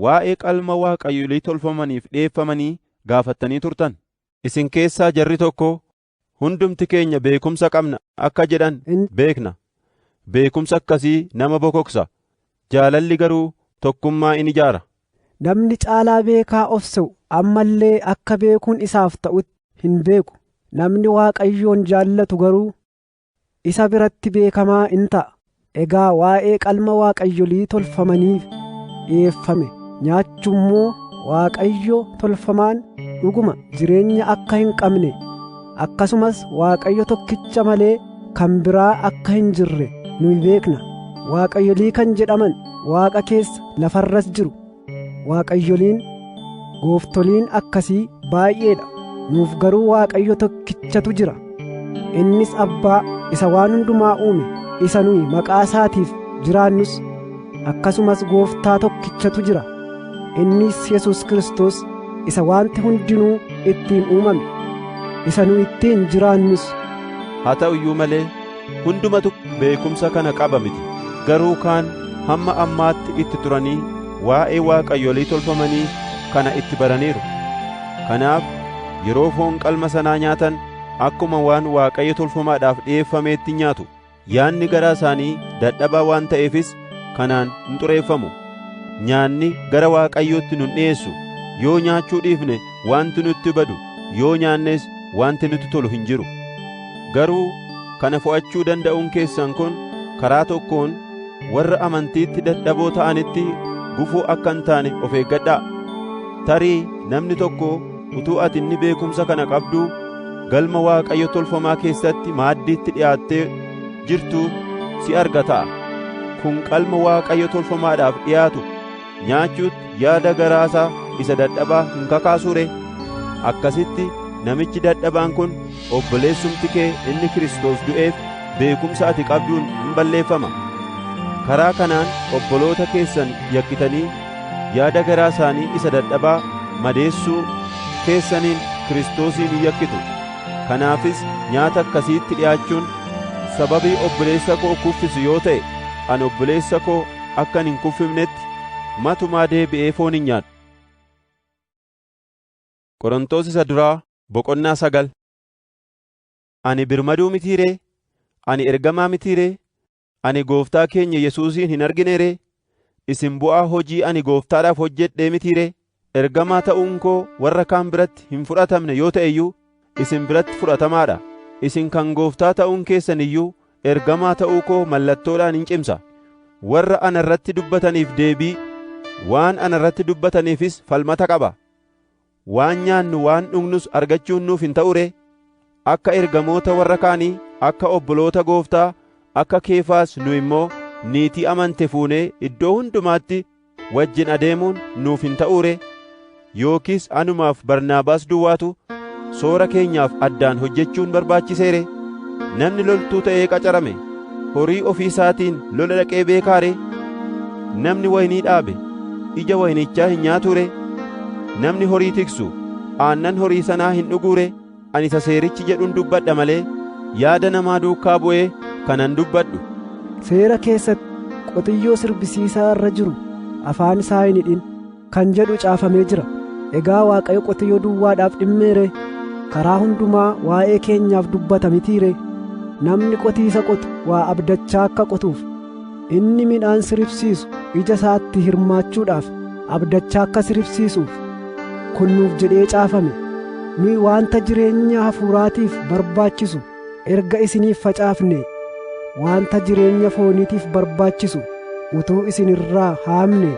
Waa'ee qalma waaqayyolii tolfamaniif dhi'eeffamanii gaafattanii turtan. Isin keessaa jarri tokko hundumti keenya beekumsa qabna akka jedhan beekna. Beekumsa akkasii nama bokoksa. Jaalalli garuu tokkummaa in ijaara. Namni caalaa beekaa of se'u amma illee akka beekuun isaaf ta'utti hin beeku. Namni Waaqayyoon jaallatu garuu isa biratti beekamaa in ta'a. Egaa waa'ee qalma waaqayyolii tolfamaniif dhi'eeffame nyaachuu Waaqayyo tolfamaan dhuguma jireenya akka hin qabne akkasumas Waaqayyo tokkicha malee kan biraa akka hin jirre nuyi beekna. Waaqayyolii kan jedhaman Waaqa keessa lafarras jiru. Waaqayyoliin gooftoliin akkasii baay'eedha. Nuuf garuu Waaqayyo tokkichatu jira. Innis Abbaa isa waan hundumaa uume, isa nuyi maqaa isaatiif jiraannus, akkasumas Gooftaa tokkichatu jira. Innis Yesuus Kiristoos isa wanti hundinuu ittiin uumame, isa nu ittiin jiraannus. Haa ta'u iyyuu malee hundumatu beekumsa kana qaba miti. Garuu kaan hamma ammaatti itti turanii waa'ee waaqayyolii tolfamanii kana itti baraniiru. Kanaaf yeroo foon qalma sanaa nyaatan akkuma waan Waaqayyo tolfamaadhaaf dhi'eeffameetti nyaatu. Yaanni garaa isaanii dadhabaa waan ta'eefis kanaan hin xureeffamu. Nyaanni gara Waaqayyootti nun dhi'eessu. Yoo nyaachuu dhiifne wanti nutti badu, yoo nyaannes wanti nutti tolu hin jiru. Garuu kana fo'achuu danda'uun keessan kun karaa tokkoon warra amantiitti dadhaboo ta'anitti gufuu akka hin taane of eeggadhaa. Tarii namni tokko utuu ati inni beekumsa kana qabduu galma Waaqayyo tolfamaa keessatti maaddiitti dhi'aattee jirtu si arga ta'a. Kun qalma Waaqayyo tolfamaadhaaf dhi'aatu nyaachuutti yaada garaasaa isa dadhabaa hin kakaasuu ree? Akkasitti namichi dadhabaan kun obboleessumti kee inni Kiristoos du'eef beekumsa ati qabduun hin balleeffama. Karaa kanaan obboloota keessan yakkitanii yaada garaa isaanii isa dadhabaa madeessuu keessaniin Kiristoosiin hin yakkitu. Kanaafis nyaata akkasiitti dhi'aachuun sababii obboleessa koo kuffisu yoo ta'e, ani obboleessa koo akkan hin kuffifnetti matumaa deebi'ee foon hin nyaadhu. Qorontos isa duraa boqonnaa 9. Ani birmaduu mitii ree? Ani ergamaa mitii ree? Ani gooftaa keenya Yesuusin hin argine ree? Isin bu'aa hojii ani gooftaadhaaf hojjedhee mitii ree? Ergamaa ta'uun koo warra kaan biratti hin fudhatamne yoo ta'e iyyuu isin biratti fudhatamaa dha. Isin kan gooftaa ta'uun keessan iyyuu ergamaa ta'uu koo mallattoodhaan hin cimsa. Warra ana irratti dubbataniif deebii, waan ana irratti dubbataniifis falmata qaba. Waan nyaannu waan dhugnus argachuun nuuf hin ta'u ree? Akka ergamoota warra kaanii, akka obboloota gooftaa, akka Keefaas nu immoo niitii amante fuunee iddoo hundumaatti wajjin adeemuun nuuf hin ta'uu ree? Yookiis anumaaf Barnaabaas duwwaatu soora keenyaaf addaan hojjechuun barbaachisee ree? Namni loltuu ta'ee qacarame horii ofii isaatiin lola dhaqee beekaa ree? Namni waynii dhaabe ija waynichaa hin nyaatuu ree? Namni horii tiksu aannan horii sanaa hin dhuguu ree? Ani isa seerichi jedhuun dubbadha malee yaada namaa duukaa bu'ee kanan dubbadhu. Seera keessatti qotiyyoo sirbisiisaa irra jiru afaan isaa hin hidhin kan jedhu caafamee jira. Egaa Waaqayyo qotiyyoo duwwaadhaaf dhimmee ree? Karaa hundumaa waa'ee keenyaaf dubbata mitii ree? Namni qotiisa qotu waa abdachaa akka qotuuf, inni midhaan siribsiisu ija isaatti hirmaachuudhaaf abdachaa akka siribsiisuuf kun nuuf jedhee caafame. Nuyi wanta jireenya hafuuraatiif barbaachisu erga isiniif facaafne, wanta jireenya fooniitiif barbaachisu utuu isin irraa haamne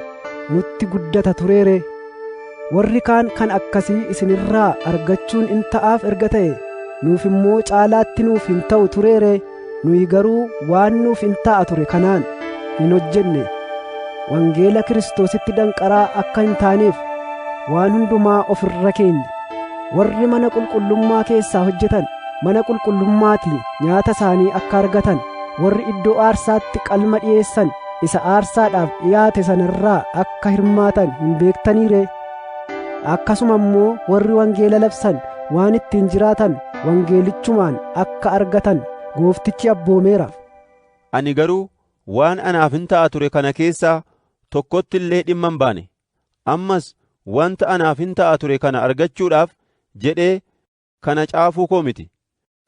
nutti guddata tureere. Warri kaan kan akkasii isin irraa argachuun in ta'aaf erga ta'e, nuuf immoo caalaatti nuuf hin ta'u tureere. Nuyi garuu waan nuuf hin ta'a ture kanaan hin hojjenne. Wangeela Kiristoositti danqaraa akka hin taaneef waan hundumaa of irra keenye. Warri mana qulqullummaa keessaa hojjetan mana qulqullummaatii nyaata isaanii akka argatan, warri iddoo aarsaatti qalma dhi'eessan isa aarsaadhaaf dhi'aate sanarraa akka hirmaatan hin beektanii ree? Akkasuma immoo warri wangeela labsan waan ittiin jiraatan wangeelichumaan akka argatan gooftichi abboomeera. Ani garuu waan anaaf hin ta'a ture kana keessaa tokkotti illee dhimma hin baane. Ammas wanta anaaf hin ta'a ture kana argachuudhaaf jedhee kana caafuu koo miti.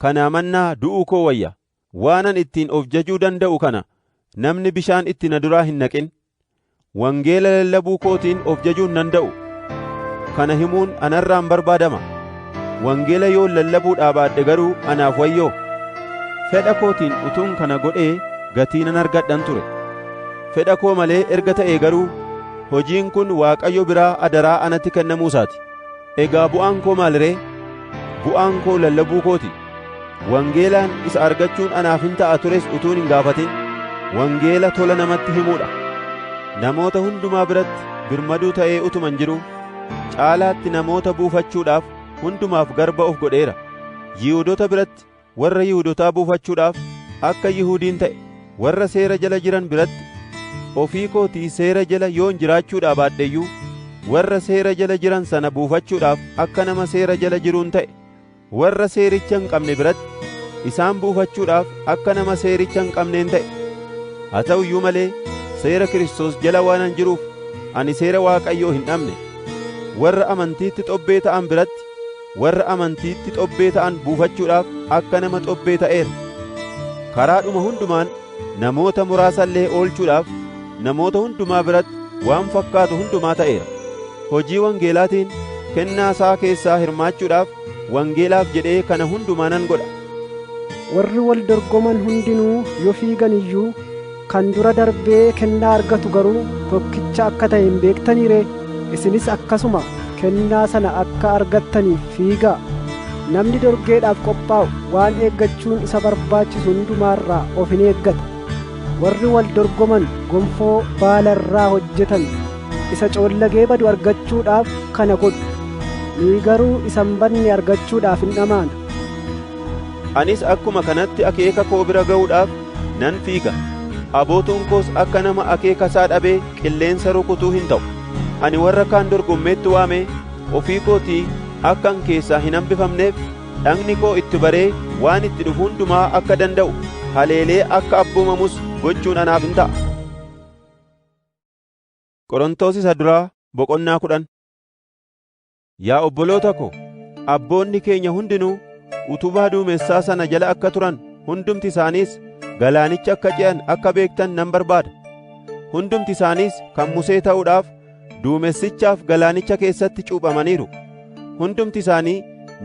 Kanaa mannaa du'uu koo wayya. Waanan ittiin of jajuu danda'u kana namni bishaan itti na duraa hin naqin. Wangeela lallabuu kootiin of jajuu hin danda'u. Kana himuun anarraan barbaadama. Wangeela yoon lallabuudhaa baadhe garuu anaaf wayyoo. Fedha kootiin utuun kana godhee gatii nan argadhan ture. Fedha koo malee erga ta'e garuu hojiin kun Waaqayyo biraa adaraa anatti kennamuu isaati. Egaa bu'aan koo maal ree? Bu'aan koo lallabuu kooti. Wangeelaan isa argachuun anaaf hin ta'a tures utuun hin gaafatin wangeela tola namatti himuudha. Namoota hundumaa biratti birmaduu ta'ee utuman jiru caalaatti namoota buufachuudhaaf hundumaaf garba of godheera. Yihuudoota biratti warra Yihuudotaa buufachuudhaaf akka Yihuudiin ta'e, warra seera jala jiran biratti ofii kootii seera jala yoon jiraachuudhaa baadheyyuu warra seera jala jiran sana buufachuudhaaf akka nama seera jala jiruun ta'e, warra seericha hin qabne biratti Isaan buufachuudhaaf akka nama seericha hin qabneen ta'e. Haa ta'u iyyuu malee seera Kiristoos jala waanan jiruuf ani seera Waaqayyoo hin dhabne. Warra amantiitti xobbee ta'an biratti warra amantiitti xobbee ta'an buufachuudhaaf akka nama xobbee ta'eera. Karaadhuma hundumaan namoota muraasa illee oolchuudhaaf namoota hundumaa biratti waan fakkaatu hundumaa ta'eera. Hojii wangeelaatiin kennaa isaa keessaa hirmaachuudhaaf wangeelaaf jedhee kana hundumaa nan godha. Warri wal dorgoman hundinuu yoo fiigan iyyuu kan dura darbee kennaa argatu garuu tokkicha akka ta'e hin beektanii ree? Isinis akkasuma kennaa sana akka argattaniif fiigaa. Namni dorgeedhaaf qophaa'u waan eeggachuun isa barbaachisu hundumaarraa of hin eeggata. Warri wal dorgoman gonfoo baala irraa hojjetan isa coollagee badu argachuudhaaf kana godhu. Nuyi garuu isa hin badne argachuudhaaf hin dhamaana. Anis akkuma kanatti akeeka koo bira ga'uudhaaf nan fiiga. Abootuun koos akka nama akeeka isaa dhabee qilleensa rukutuu hin ta'u. Ani warra kaan dorgommeetti waamee ofii kootii akkan keessaa hin hambifamneef dhagni koo itti baree waan itti dhufu hundumaa akka danda'u haleelee akka abboomamus gochuun anaaf hin ta'a. Qorontos isa duraa boqonnaa 10. Yaa obboloota ko, abboonni keenya hundinuu utubaa duumessaa sana jala akka turan hundumti isaaniis galaanicha akka ce'an akka beektan nan barbaada. Hundumti isaaniis kan Musee ta'uudhaaf duumessichaaf galaanicha keessatti cuuphamaniiru. Hundumti isaanii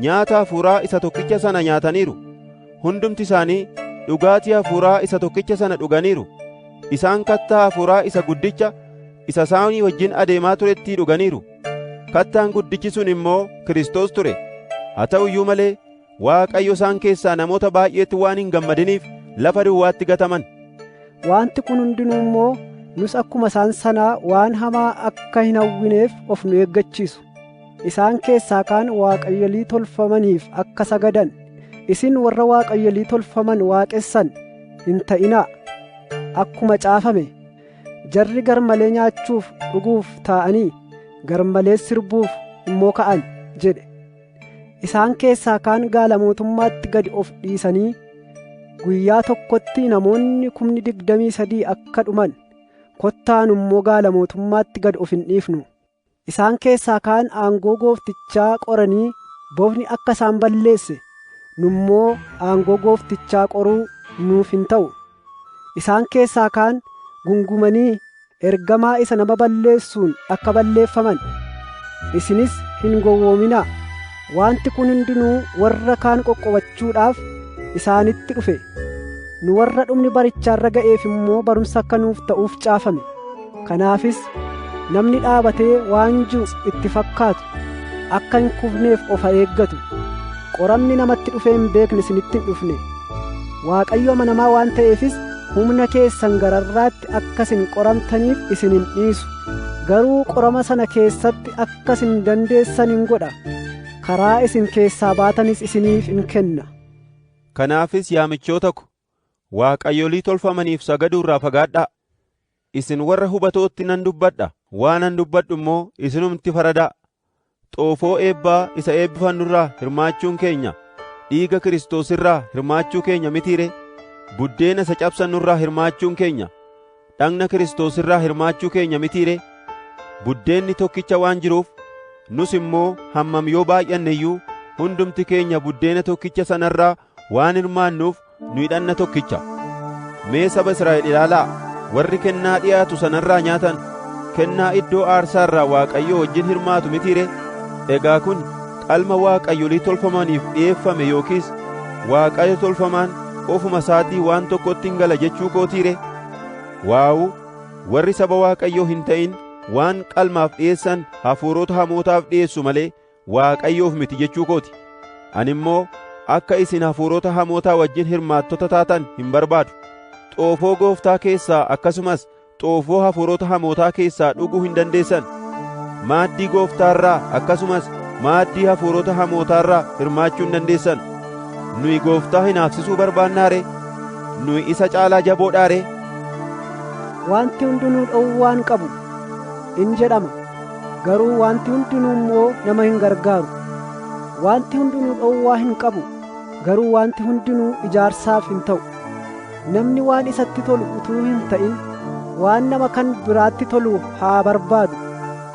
nyaata hafuuraa isa tokkicha sana nyaataniiru. Hundumti isaanii dhugaatii hafuuraa isa tokkicha sana dhuganiiru. Isaan kattaa hafuuraa isa guddicha isa isaanii wajjin adeemaa turetti dhuganiiru. Kattaan guddichi sun immoo Kiristoos ture. Haa ta'u iyyuu malee Waaqayyo isaan keessaa namoota baay'eetti waan hin gammadiniif lafa duwwaatti gataman. Wanti kun hundinuu immoo nus akkuma isaan sanaa waan hamaa akka hin hawwineef of nu eeggachiisu. Isaan keessaa kaan waaqayyolii tolfamaniif akka sagadan, isin warra waaqayyolii tolfaman waaqessan hin ta'inaa. Akkuma caafame, jarri garmalee nyaachuuf dhuguuf taa'anii garmalee sirbuuf immoo ka'an jedhe. Isaan keessaa kaan gaala mootummaatti gadi of dhiisanii guyyaa tokkotti namoonni 23,000 akka dhuman, kottaan immoo gaala mootummaatti gad of hin dhiifnu. Isaan keessaa kaan aangoo gooftichaa qoranii bofni akka isaan balleesse, nummoo aangoo gooftichaa qoruu nuuf hin ta'u. Isaan keessaa kaan gungumanii ergamaa isa nama balleessuun akka balleeffaman, isinis hin gowwoominaa. Wanti kun hundinuu warra kaan qoqqobachuudhaaf isaanitti dhufe. Nu warra dhumni barichaarra ga'eef immoo barumsa akka nuuf ta'uuf caafame. Kanaafis namni dhaabatee waan jiru itti fakkaatu akka hin kufneef of haa eeggatu. Qoramni namatti dhufee hin beekne isinitti hin dhufne. Waaqayyo amanamaa waan ta'eefis humna keessan gararraatti akka isin qoramtaniif isin hin dhiisu. Garuu qorama sana keessatti akka isin dandeessan hin godha. Karaa isin keessaa baatanis isiniif hin kenna. Kanaafis yaa michoota ko, waaqayyolii tolfamaniif sagaduu irraa fagaadhaa. Isin warra hubatootti nan dubbadha, waanan dubbadhu immoo isinumti faradaa. Xoofoo eebbaa isa eebbifannurraa hirmaachuun keenya dhiiga Kiristoos irraa hirmaachuu keenya mitiire? Buddeena isa cabsannurraa hirmaachuun keenya dhagna Kiristoos irraa hirmaachuu keenya mitiire? Buddeenni tokkicha waan jiruuf nus immoo hammam yoo baay'anne iyyuu hundumti keenya buddeena tokkicha sanarraa waan hirmaannuuf nu dhagna tokkicha. Mee saba Israa'el ilaalaa, warri kennaa dhi'aatu sanarraa nyaatan kennaa iddoo aarsaarraa Waaqayyo wajjin hirmaatu mitiire? Egaa kun qalma waaqayyolii tolfamaniif dhi'eeffame yookiis Waaqayyo tolfamaan ofuma isaatii waan tokkotti hin gala jechuu kootiire? Waawuu, warri saba Waaqayyoo hin ta'in waan qalmaaf dhi'eessan hafuurota hamootaaf dhi'eessu malee Waaqayyoof miti jechuu kooti. Ani immoo akka isin hafuurota hamootaa wajjin hirmaattota taatan hin barbaadu. Xoofoo gooftaa keessaa akkasumas xoofoo hafuurota hamootaa keessaa dhuguu hin dandeessan. Maaddii gooftaarraa akkasumas maaddii hafuurota hamootaarraa hirmaachuu hin dandeessan. Nuyi gooftaa hinaafsisuu barbaannaa ree? Nuyi isa caalaa jaboodhaa ree? Wanti hundinuu dhowwaan qabu in jedhama, garuu wanti hundinuu immoo nama hin gargaaru. Wanti hundinuu dhowwaa hin qabu, Garuu wanti hundinuu ijaarsaaf hin ta'u. Namni waan isatti tolu utuu hin ta'in waan nama kan biraatti tolu haa barbaadu.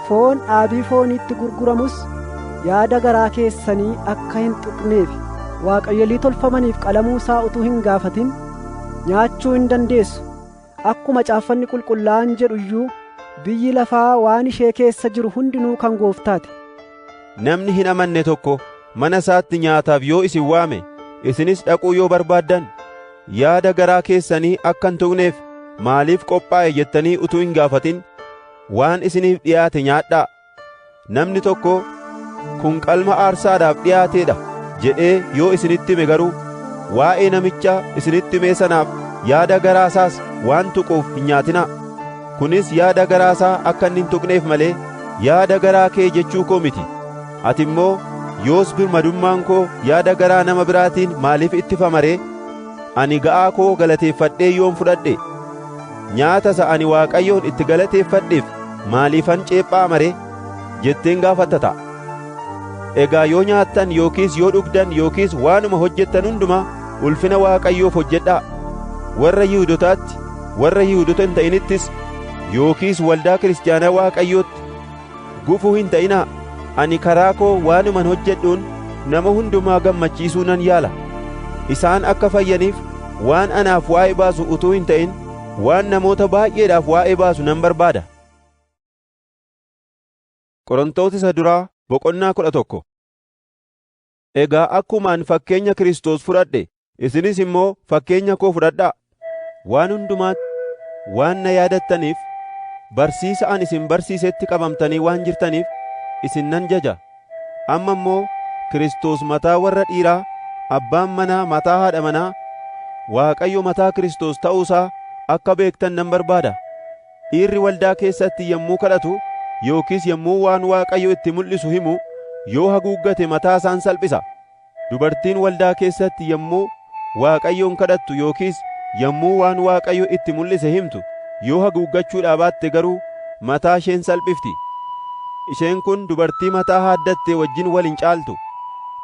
Foon dhaabii fooniitti gurguramus yaada garaa keessanii akka hin tuqneef waaqayyolii tolfamaniif qalamuu isaa utuu hin gaafatin nyaachuu hin dandeessu. Akkuma caaffanni qulqullaa'aan jedhu iyyuu biyyi lafaa waan ishee keessa jiru hundinuu kan gooftaati. Namni hin amanne tokko mana isaatti nyaataaf yoo isin waame, isinis dhaquu yoo barbaaddan, yaada garaa keessanii akka hin tuqneef maaliif qophaa'e jettanii utuu hin gaafatin waan isiniif dhiyaate nyaadhaa. Namni tokko kun qalma aarsaadhaaf dhiyaateedha jedhee yoo isinitti hime garuu waa'ee namicha isinitti himee sanaaf yaada garaasaas waan tuquuf hin nyaatinaa. Kunis yaada garaasaa akka inni hin tuqneef malee yaada garaa kee jechuu koo miti. Ati immoo yoos birmadummaan koo yaada garaa nama biraatiin maaliif ittifama ree? Ani ga'aa koo galateeffadhee yoon fudhadhe, nyaata isa ani Waaqayyoon itti galateeffadheef maaliifan ceephaama ree? Jetteen gaafatta ta'a. Egaa yoo nyaattan yookiis yoo dhugdan yookiis waanuma hojjettan hundumaa ulfina Waaqayyoof hojjedhaa. Warra Yihuudotaatti, warra Yihuudoota hin ta'inittis yookiis waldaa kiristaanaa Waaqayyootti gufuu hin ta'inaa. Ani karaa koo waanuman hojjedhuun nama hundumaa gammachiisuu nan yaala. Isaan akka fayyaniif waan anaaf waa'ee baasu utuu hin ta'in waan namoota baay'eedhaaf waa'ee baasu nan barbaada. Qorontoos isa duraa boqonnaa 11. Egaa akkumaan fakkeenya Kiristoos fudhadhe, isinis immoo fakkeenya koo fudhadhaa. Waan hundumaatti waan na yaadattaniif, barsiisa ani isin barsiisetti qabamtanii waan jirtaniif isin nan jaja. Amma immoo Kiristoos mataa warra dhiiraa, abbaan manaa mataa haadha manaa, Waaqayyo mataa Kiristoos ta'uusaa akka beektan nan barbaada. Dhiirri waldaa keessatti yommuu kadhatu yookiis yommuu waan Waaqayyo itti mul'isu himu yoo haguuggate mataa isaan salphisa. Dubartiin waldaa keessatti yommuu Waaqayyoon kadhattu yookiis yommuu waan Waaqayyo itti mul'ise himtu yoo haguuggachuu baatte garuu mataa isheen salphifti. Isheen kun dubartii mataa haaddatte wajjin wal hin caaltu.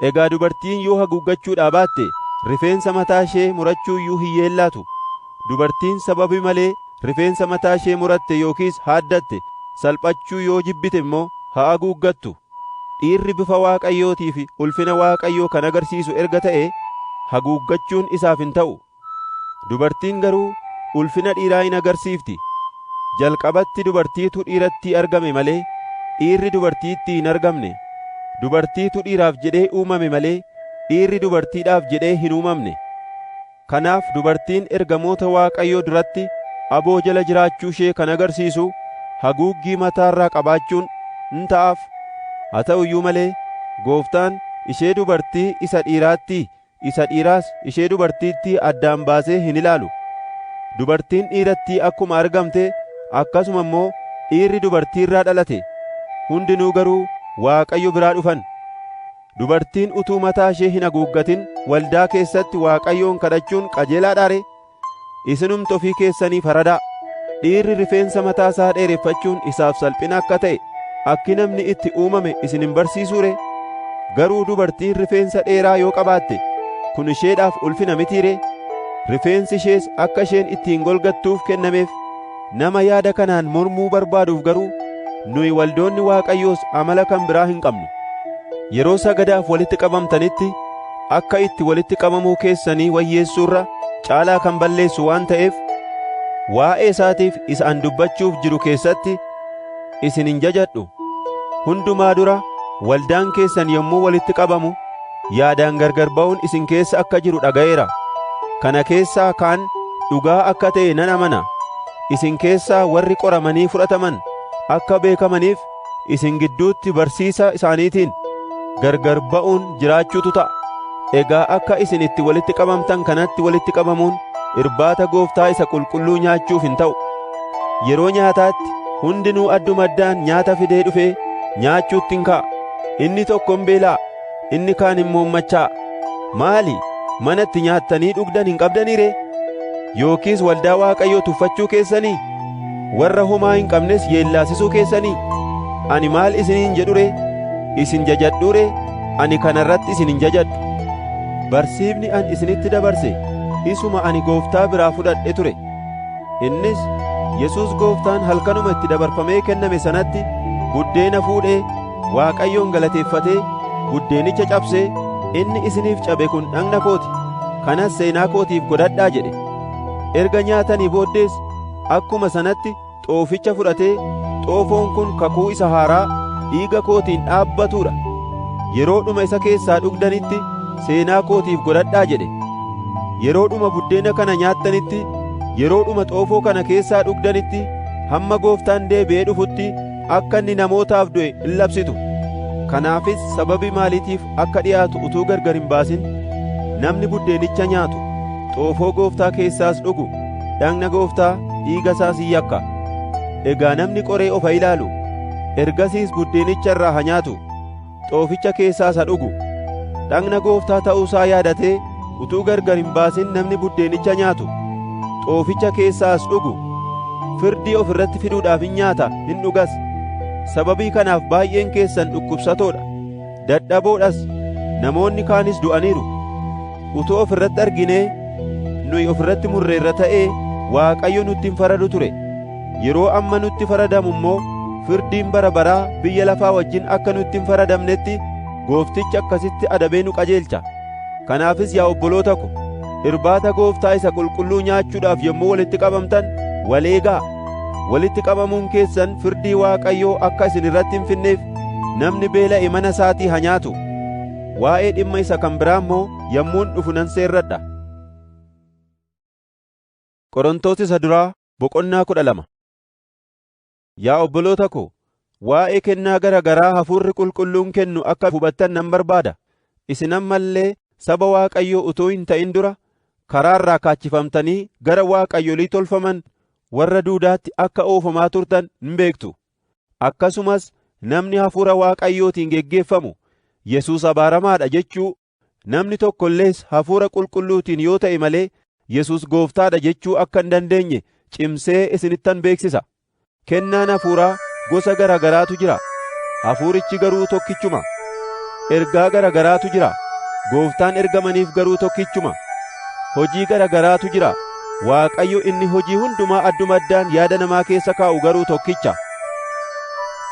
Egaa dubartiin yoo haguuggachuu baatte rifeensa mataa ishee murachuu iyyuu hin yeellaatu. Dubartiin sababii malee rifeensa mataa ishee muratte yookiis haaddatte salphachuu yoo jibbite immoo haa haguuggattu. Dhiirri bifa Waaqayyootii fi ulfina Waaqayyoo kan agarsiisu erga ta'e haguuggachuun isaaf hin ta'u. Dubartiin garuu ulfina dhiiraa hin agarsiifti. Jalqabatti dubartiitu dhiiratti argame malee dhiirri dubartiitti hin argamne. Dubartiitu dhiiraaf jedhee uumame malee dhiirri dubartiidhaaf jedhee hin uumamne. Kanaaf dubartiin ergamoota Waaqayyoo duratti aboo jala jiraachuu ishee kan agarsiisu haguuggii mataarraa qabaachuun in ta'aaf. Haa ta'u iyyuu malee Gooftaan ishee dubartii isa dhiiraatti, isa dhiiraas ishee dubartiitti addaan baasee hin ilaalu. Dubartiin dhiiratti akkuma argamte akkasuma immoo dhiirri dubartiirraa dhalate. Hundinuu garuu Waaqayyo biraa dhufan. Dubartiin utuu mataa ishee hin haguuggatin waldaa keessatti Waaqayyoon kadhachuun qajeelaadhaa ree? Isinumti ofii keessanii faradaa. Dhiirri rifeensa mataa isaa dheereffachuun isaaf salphina akka ta'e akki namni itti uumame isin hin barsiisuu ree? Garuu dubartiin rifeensa dheeraa yoo qabaatte kun isheedhaaf ulfina mitii ree? Rifeensi ishees akka isheen ittiin golgattuuf kennameef. Nama yaada kanaan mormuu barbaaduuf garuu nuyi waldoonni Waaqayyoos amala kan biraa hin qabnu. Yeroo sagadaaf walitti qabamtanitti akka itti walitti qabamuu keessanii wayyeessuurra caalaa kan balleessu waan ta'eef waa'ee isaatiif isa an dubbachuuf jiru keessatti isin hin jajadhu. Hundumaa dura waldaan keessan yommuu walitti qabamu yaadaan gargar ba'uun isin keessa akka jiru dhaga'eera. Kana keessaa kaan dhugaa akka ta'e nan amana. Isin keessaa warri qoramanii fudhataman akka beekamaniif isin gidduutti barsiisa isaaniitiin gargar ba'uun jiraachuutu ta'a. Egaa akka isin itti walitti qabamtan kanatti walitti qabamuun irbaata Gooftaa isa qulqulluu nyaachuuf hin ta'u. Yeroo nyaataatti hundinuu adduma addaan nyaata fidee dhufee nyaachuutti hin ka'a. Inni tokko hin beela'a, inni kaan immoo hin machaa'a. Maali? Manatti nyaattanii dhugdan hin qabdanii ree? Yookiis waldaa Waaqayyoo tuffachuu keessanii? Warra homaa hin qabnes yeellaasisuu keessanii? Ani maal isiniin jedhu ree? Isin jajadhuu ree? Ani kana irratti isin hin jajadhu. Barsiifni an isinitti dabarse isuma ani Gooftaa biraa fudhadhe ture. Innis Yesuus Gooftaan halkanuma itti dabarfamee kenname sanatti buddeena fuudhee Waaqayyoon galateeffatee buddeenicha cabsee, inni isiniif cabe kun dhagna kooti, kanas seenaa kootiif godhadhaa jedhe. Erga nyaatanii booddees akkuma sanatti xooficha fudhatee, xoofoon kun kakuu isa haaraa dhiiga kootiin dhaabbatuudha. Yeroodhuma isa keessaa dhugdanitti seenaa kootiif godhadhaa jedhe. Yeroodhuma buddeena kana nyaattanitti, yeroodhuma xoofoo kana keessaa dhugdanitti, hamma Gooftaan deebi'ee dhufutti akka inni namootaaf du'e in labsitu. Kanaafis sababii maaliitiif akka dhi'aatu utuu gargar hin baasin namni buddeenicha nyaatu, xoofoo Gooftaa keessaas dhugu, dhagna Gooftaa dhiiga isaas hin yakka. Egaa namni qoree of haa ilaalu, ergasiis buddeenicha irraa haa nyaatu, xooficha keessaas haa dhugu. Dhagna Gooftaa ta'uusaa yaadatee utuu gargar hin baasin namni buddeenicha nyaatu, xooficha keessaas dhugu, firdii of irratti fiduudhaaf hin nyaata, hin dhugas. Sababii kanaaf baay'een keessan dhukkubsatoodha, dadhaboodhas, namoonni kaanis du'aniiru. Utuu of irratti arginee nuyi of irratti murreerra ta'ee Waaqayyo nutti hin faradu ture. Yeroo amma nutti faradamu immoo firdiin bara baraa biyya lafaa wajjin akka nutti hin faradamnetti Gooftichi akkasitti adabee nu qajeelcha. Kanaafis yaa obboloota ko, irbaata Gooftaa isa qulqulluu nyaachuudhaaf yommuu walitti qabamtan wal eegaa. Walitti qabamuun keessan firdii Waaqayyoo akka isin irratti hin finneef namni beela'e mana isaatii haa nyaatu. Waa'ee dhimma isa kan biraa immoo yommuun dhufu nan seerradha. Qorontos isa duraa boqonnaa 12. Yaa obboloota ko, waa'ee kennaa gara garaa Hafuurri Qulqulluun kennu akka hubattan nan barbaada. Isin amma illee saba Waaqayyoo utuu hin ta'in dura karaa irraa kaachifamtanii gara waaqayyolii tolfaman warra duudaatti akka oofamaa turtan hin beektu. Akkasumas namni Hafuura Waaqayyootiin geggeeffamu Yesuus abaaramaadha jechuu, namni tokko illees Hafuura Qulqulluutiin yoo ta'e malee Yesuus Gooftaadha jechuu akka hin dandeenye cimsee isinittan beeksisa. Kennaan hafuuraa gosa gara garaatu jira, hafuurichi garuu tokkichuma. Ergaa gara garaatu jira, Gooftaan ergamaniif garuu tokkichuma. Hojii gara garaatu jira, Waaqayyo inni hojii hundumaa adduma addaan yaada namaa keessa kaa'u garuu tokkicha.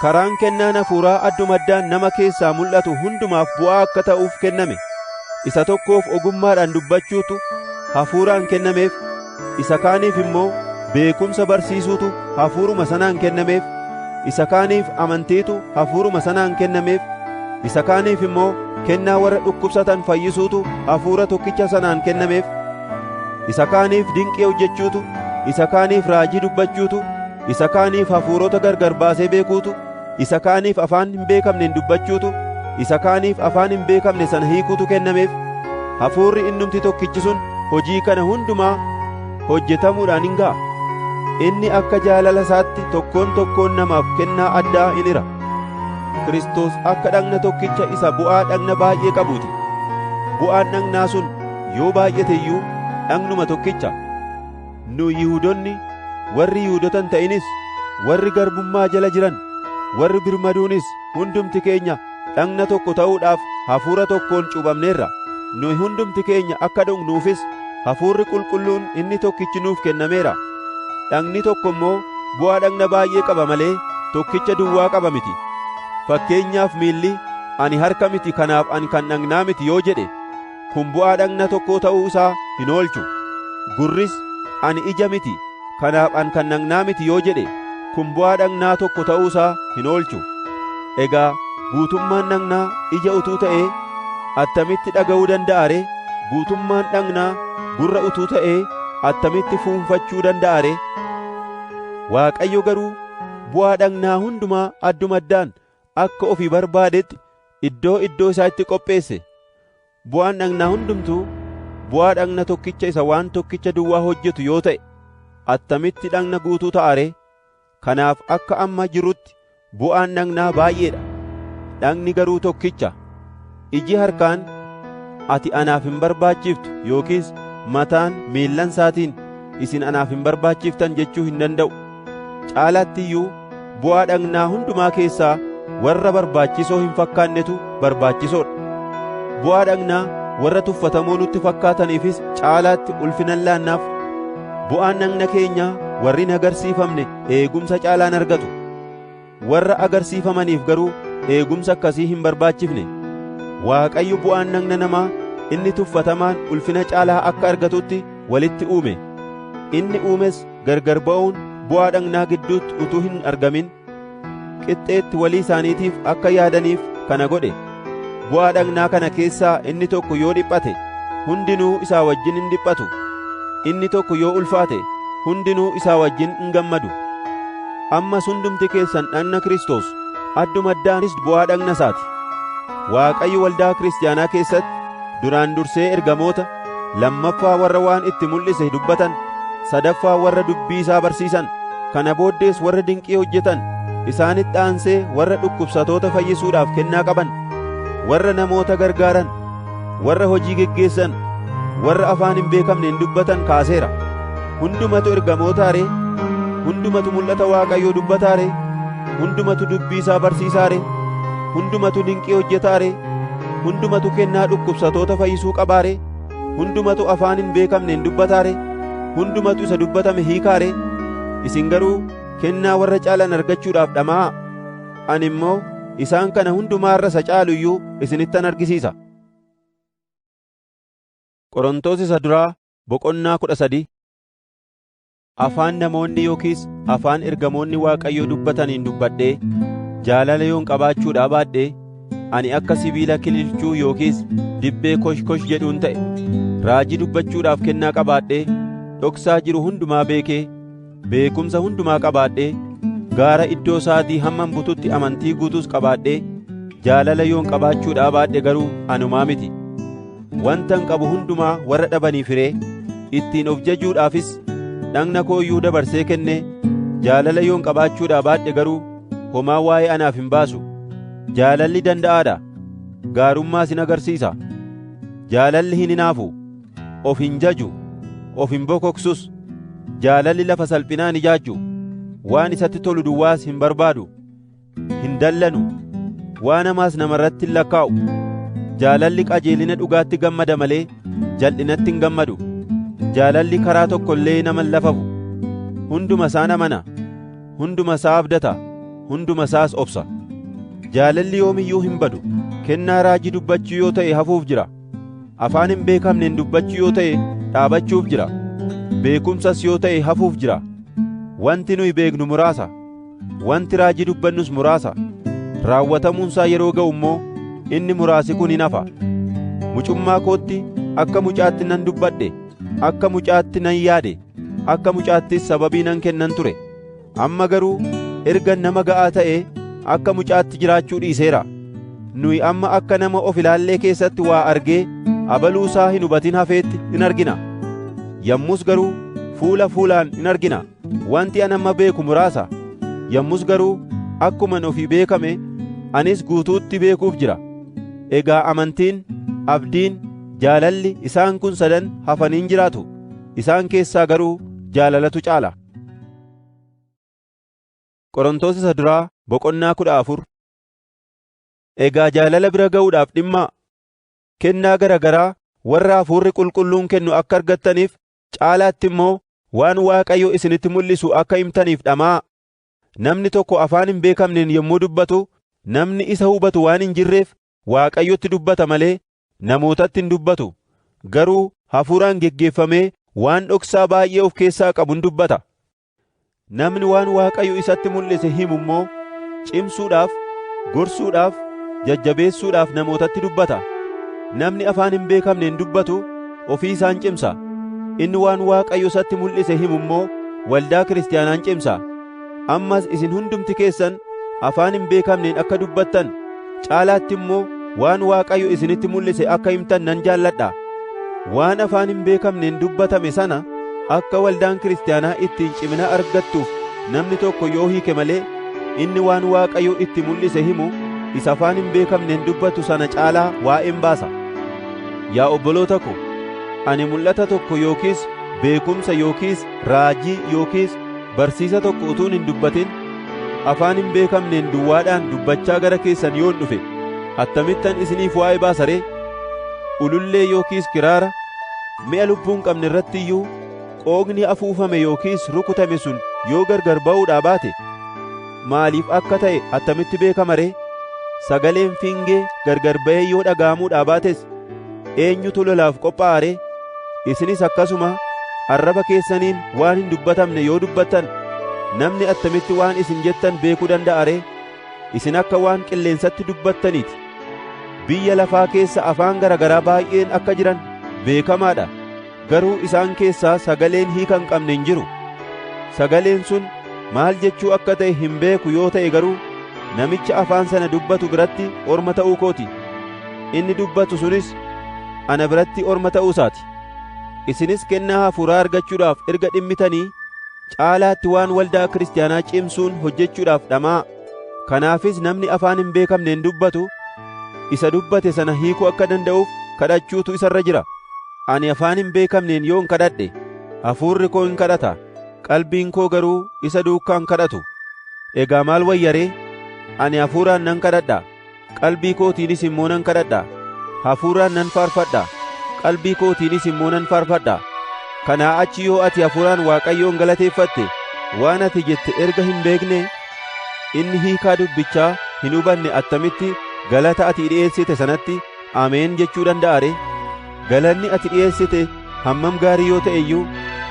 Karaan kennaan hafuuraa adduma addaan nama keessaa mul'atu hundumaaf bu'aa akka ta'uuf kenname. Isa tokkoof ogummaadhaan dubbachuutu hafuuraan kennameef, isa kaaniif immoo beekumsa barsiisuutu hafuuruma sanaan kennameef, isa kaaniif amantiitu hafuuruma sanaan kennameef, isa kaaniif immoo kennaa warra dhukkubsatan fayyisuutu hafuura tokkicha sanaan kennameef, isa kaaniif dinqii hojjechuutu, isa kaaniif raajii dubbachuutu, isa kaaniif hafuurota gargar baasee beekuutu, isa kaaniif afaan hin beekamneen dubbachuutu, isa kaaniif afaan hin beekamne sana hiikuutu kennameef. Hafuurri innumti tokkichi sun hojii kana hundumaa hojjetamuudhaan hin ga'a. Inni akka jaalala isaatti tokkoon tokkoon namaaf kennaa addaa in hira. Kiristoos akka dhagna tokkicha isa bu'aa dhagna baay'ee qabuuti. Bu'aan dhagnaa sun yoo baay'ate iyyuu dhagnuma tokkicha. Nu Yihuudonni, warri Yihuudoota hin ta'inis, warri garbummaa jala jiran, warri birmaduunis hundumti keenya dhagna tokko ta'uudhaaf hafuura tokkoon cuuphamneerra. Nu hundumti keenya akka dhugnuufis Hafuurri Qulqulluun inni tokkichi nuuf kennameera. Dhagni tokko immoo bu'aa dhagna baay'ee qaba malee tokkicha duwwaa qaba miti. Fakkeenyaaf miilli ani harka miti kanaaf ani kan dhagnaa miti yoo jedhe, kun bu'aa dhagna tokkoo ta'uu isaa hin oolchu. Gurris ani ija miti kanaaf ani kan dhagnaa miti yoo jedhe, kun bu'aa dhagnaa tokko ta'uu isaa hin oolchu. Egaa guutummaan dhagnaa ija utuu ta'ee attamitti dhaga'uu danda'a ree? Guutummaan dhagnaa gurra utuu ta'ee attamitti fuunfachuu danda'a ree? Waaqayyo garuu bu'aa dhagnaa hundumaa adduma addaan akka ofii barbaadetti iddoo iddoo isaatti qopheesse. Bu'aan dhagnaa hundumtuu bu'aa dhagna tokkicha isa waan tokkicha duwwaa hojjetu yoo ta'e, attamitti dhagna guutuu ta'a ree? Kanaaf akka amma jirutti bu'aan dhagnaa baay'eedha, dhagni garuu tokkicha. Iji harkaan ati anaaf hin barbaachiftu yookiis mataan miillan isaatiin isin anaaf hin barbaachiftan jechuu hin danda'u. Caalaatti iyyuu bu'aa dhagnaa hundumaa keessaa warra barbaachisoo hin fakkaannetu barbaachisoodha. Bu'aa dhagnaa Warra tuffatamoo nutti fakkaataniifis caalaatti ulfina laannaaf. Bu'aan dhagna keenyaa warri hin agarsiifamne eegumsa caalaan argatu. Warra agarsiifamaniif garuu eegumsa akkasii hin barbaachifne. Waaqayyo bu'aan dhagna namaa inni tuffatamaan ulfina caalaa akka argatutti walitti uume. Inni uumes gargar ba'uun bu'aa dhagnaa gidduutti utuu hin argamin qixxeetti walii isaaniitiif akka yaadaniif kana godhe. Bu'aa dhagnaa kana keessaa inni tokko yoo dhiphate hundinuu isaa wajjin hin dhiphatu. Inni tokko yoo ulfaate hundinuu isaa wajjin hin gammadu. Ammas hundumti keessan dhagna Kiristoos, adduma addaanis bu'aa dhagna isaati. Waaqayyo waldaa kiristaanaa keessatti duraan dursee ergamoota, lammaffaa warra waan itti mul'ise dubbatan, sadaffaa warra dubbii isaa barsiisan, kana booddees warra dinqii hojjetan, isaanitti aansee warra dhukkubsatoota fayyisuudhaaf kennaa qaban, warra namoota gargaaran, warra hojii geggeessan, warra afaan hin beekamneen dubbatan kaaseera. Hundumatu ergamootaa ree? Hundumatu mul'ata Waaqayyoo dubbataa ree? Hundumatu dubbii isaa barsiisaa ree? Hundumatu dinqii hojjetaa ree? Hundumatu kennaa dhukkubsatoota fayyisuu qabaa ree? Hundumatu afaan hin beekamneen dubbataa ree? Hundumatu isa dubbatame hiikaa ree? Isin garuu kennaa warra caalan argachuudhaaf dhama'aa. Ani immoo isaan kana hundumaa irra isa caalu iyyuu isinittan argisiisa. Qorontos isa duraa boqonnaa 13. Afaan namoonni yookiis afaan ergamoonni Waaqayyoo dubbataniin dubbadhee jaalala yoon qabaachuudhaa baadhee, ani akka sibiila kililchuu yookiis dibbee kosh kosh jedhuun ta'e. Raajii dubbachuudhaaf kennaa qabaadhee, dhoksaa jiru hundumaa beekee, beekumsa hundumaa qabaadhee, gaara iddoo isaatii hammam bututti amantii guutuus qabaadhee, jaalala yoon qabaachuudhaa baadhe garuu anumaa miti. Wantan qabu hundumaa warra dhabaniif hiree, ittiin of jajuudhaafis dhagna koo iyyuu dabarsee kennee, jaalala yoon qabaachuudhaa baadhe garuu homaa waa'ee anaaf hin baasu. Jaalalli danda'aadha, gaarummaas hin agarsiisa. Jaalalli hin hinaafu, of hin jaju, of hin bokoksus. Jaalalli lafa salphinaa hin ijaajju, waan isatti tolu duwwaas hin barbaadu, hin dallanu, waan hamaas namarratti hin lakkaa'u. Jaalalli qajeelina dhugaatti gammada malee jal'inatti hin gammadu. Jaalalli karaa tokko illee nama hin lafafu. Hunduma isaa amana, hunduma isaa abdata, hunduma isaas obsa. Jaalalli yoomiyyuu hin badu. Kennaa raajii dubbachuu yoo ta'e hafuuf jira. Afaan hin beekamneen dubbachuu yoo ta'e dhaabachuuf jira. Beekumsas yoo ta'e hafuuf jira. Wanti nuyi beeknu muraasa, wanti raajii dubbannus muraasa. Raawwatamuunsaa yeroo ga'u immoo inni muraasi kun hin hafa. Mucummaa kootti akka mucaatti nan dubbadhe, akka mucaatti nan yaade, akka mucaattis sababii nan kennan ture. Amma garuu erga nama ga'aa ta'ee akka mucaatti jiraachuu dhiiseera. Nuyi amma akka nama of ilaallee keessatti waa argee abaluusaa hin hubatin hafeetti in argina. Yommus garuu fuula fuulaan in argina. Wanti an amma beeku muraasa. Yommus garuu akkuman ofii beekame anis guutuutti beekuuf jira. Egaa amantiin, abdiin, jaalalli isaan kun sadan hafaniin jiraatu. Isaan keessaa garuu jaalalatu caala. Qorontos isa duraa boqonnaa 14. Egaa jaalala bira ga'uudhaaf dhimmaa. Kennaa gara garaa warra Hafuurri Qulqulluun kennu akka argattaniif, caalaatti immoo waan Waaqayyo isinitti mul'isu akka himtaniif dhama'aa. Namni tokko afaan hin beekamneen yommuu dubbatu, namni isa hubatu waan hin jirreef Waaqayyotti dubbata malee namootatti hin dubbatu. Garuu hafuuraan geggeeffamee waan dhoksaa baay'ee of keessaa qabu hin dubbata. Namni waan Waaqayyo isatti mul'ise himu immoo cimsuudhaaf, gorsuudhaaf, jajjabeessuudhaaf namootatti dubbata. Namni afaan hin beekamneen dubbatu ofii isaan cimsa. Inni waan Waaqayyo isatti mul'ise himu immoo waldaa kiristaanaan cimsa. Ammas isin hundumti keessan afaan hin beekamneen akka dubbattan, caalaatti immoo waan Waaqayyo isinitti mul'ise akka himtan nan jaalladha. Waan afaan hin beekamneen dubbatame sana akka waldaan kiristaanaa ittiin cimina argattuuf namni tokko yoo hiike malee, inni waan Waaqayyo itti mul'ise himu isa afaan hin beekamneen dubbatu sana caalaa waa'een baasa. Yaa obboloota ko, ani mul'ata tokko yookiis beekumsa yookiis raajii yookiis barsiisa tokko utuun hin dubbatin afaan hin beekamneen duwwaadhaan dubbachaa gara keessan yoon dhufe, attamittan isiniif waa'ee baasa ree? Ulullee yookiis kiraara, mi'a lubbuu hin qabne irratti iyyuu qooqni afuufame yookiis rukutame sun yoo gargar ba'uudhaa baate, maaliif akka ta'e attamitti beekama ree? Sagaleen fiingee gargar ba'ee yoo dhaga'amuudhaa baates eenyutu lolaaf qophaa'a ree? Isinis akkasuma arraba keessaniin waan hin dubbatamne yoo dubbattan, namni attamitti waan isin jettan beekuu danda'a ree? Isin akka waan qilleensatti dubbattaniiti. Biyya lafaa keessa afaan garagaraa baay'een akka jiran beekamaadha. Garuu isaan keessaa sagaleen hiika hin qabne hin jiru. Sagaleen sun maal jechuu akka ta'e hin beeku yoo ta'e garuu namicha afaan sana dubbatu biratti orma ta'uu kooti. Inni dubbatu sunis ana biratti orma ta'uu isaati. Isinis kennaa hafuuraa argachuudhaaf erga dhimmitanii caalaatti waan waldaa kiristaanaa cimsuun hojjechuudhaaf dhama'aa. Kanaafis namni afaan hin beekamneen dubbatu isa dubbate sana hiikuu akka danda'uuf kadhachuutu isarra jira. Ani afaan hin beekamneen yoon kadhadhe, hafuurri koo hin kadhata, qalbiin koo garuu isa duukaa hin kadhatu. Egaa maal wayya ree? Ani hafuuraan nan kadhadha, qalbii kootiinis immoo nan kadhadha. Hafuuraan nan faarfadha, qalbii kootiinis immoo nan faarfadha. Kanaa achi yoo ati hafuuraan Waaqayyoon galateeffatte, waan ati jette erga hin beekne, inni hiikaa dubbichaa hin hubanne attamitti galata ati dhi'eessite sanatti ameen jechuu danda'a ree? Galanni ati dhi'eessite hammam gaarii yoo ta'e iyyuu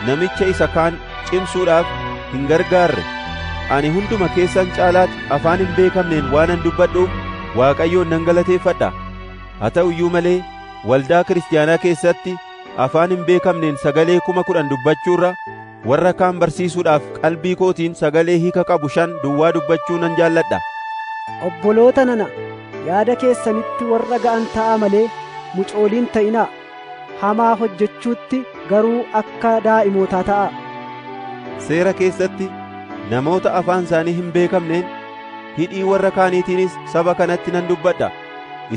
namicha isa kaan cimsuudhaaf hin gargaarre. Ani hunduma keessan caalaatti afaan hin beekamneen waanan dubbadhuuf Waaqayyoon nan galateeffadha. Haa ta'u iyyuu malee waldaa kiristaanaa keessatti afaan hin beekamneen sagalee 10,000 dubbachuurra warra kaan barsiisuudhaaf qalbii kootiin sagalee hiika qabu 5 duwwaa dubbachuu nan jaalladha. Obboloota nana, yaada keessanitti warra ga'an ta'aa malee mucooliin ta'inaa. Hamaa hojjechuutti garuu akka daa'imootaa ta'aa. Seera keessatti namoota afaan isaanii hin beekamneen hidhii warra kaaniitiinis saba kanatti nan dubbadha.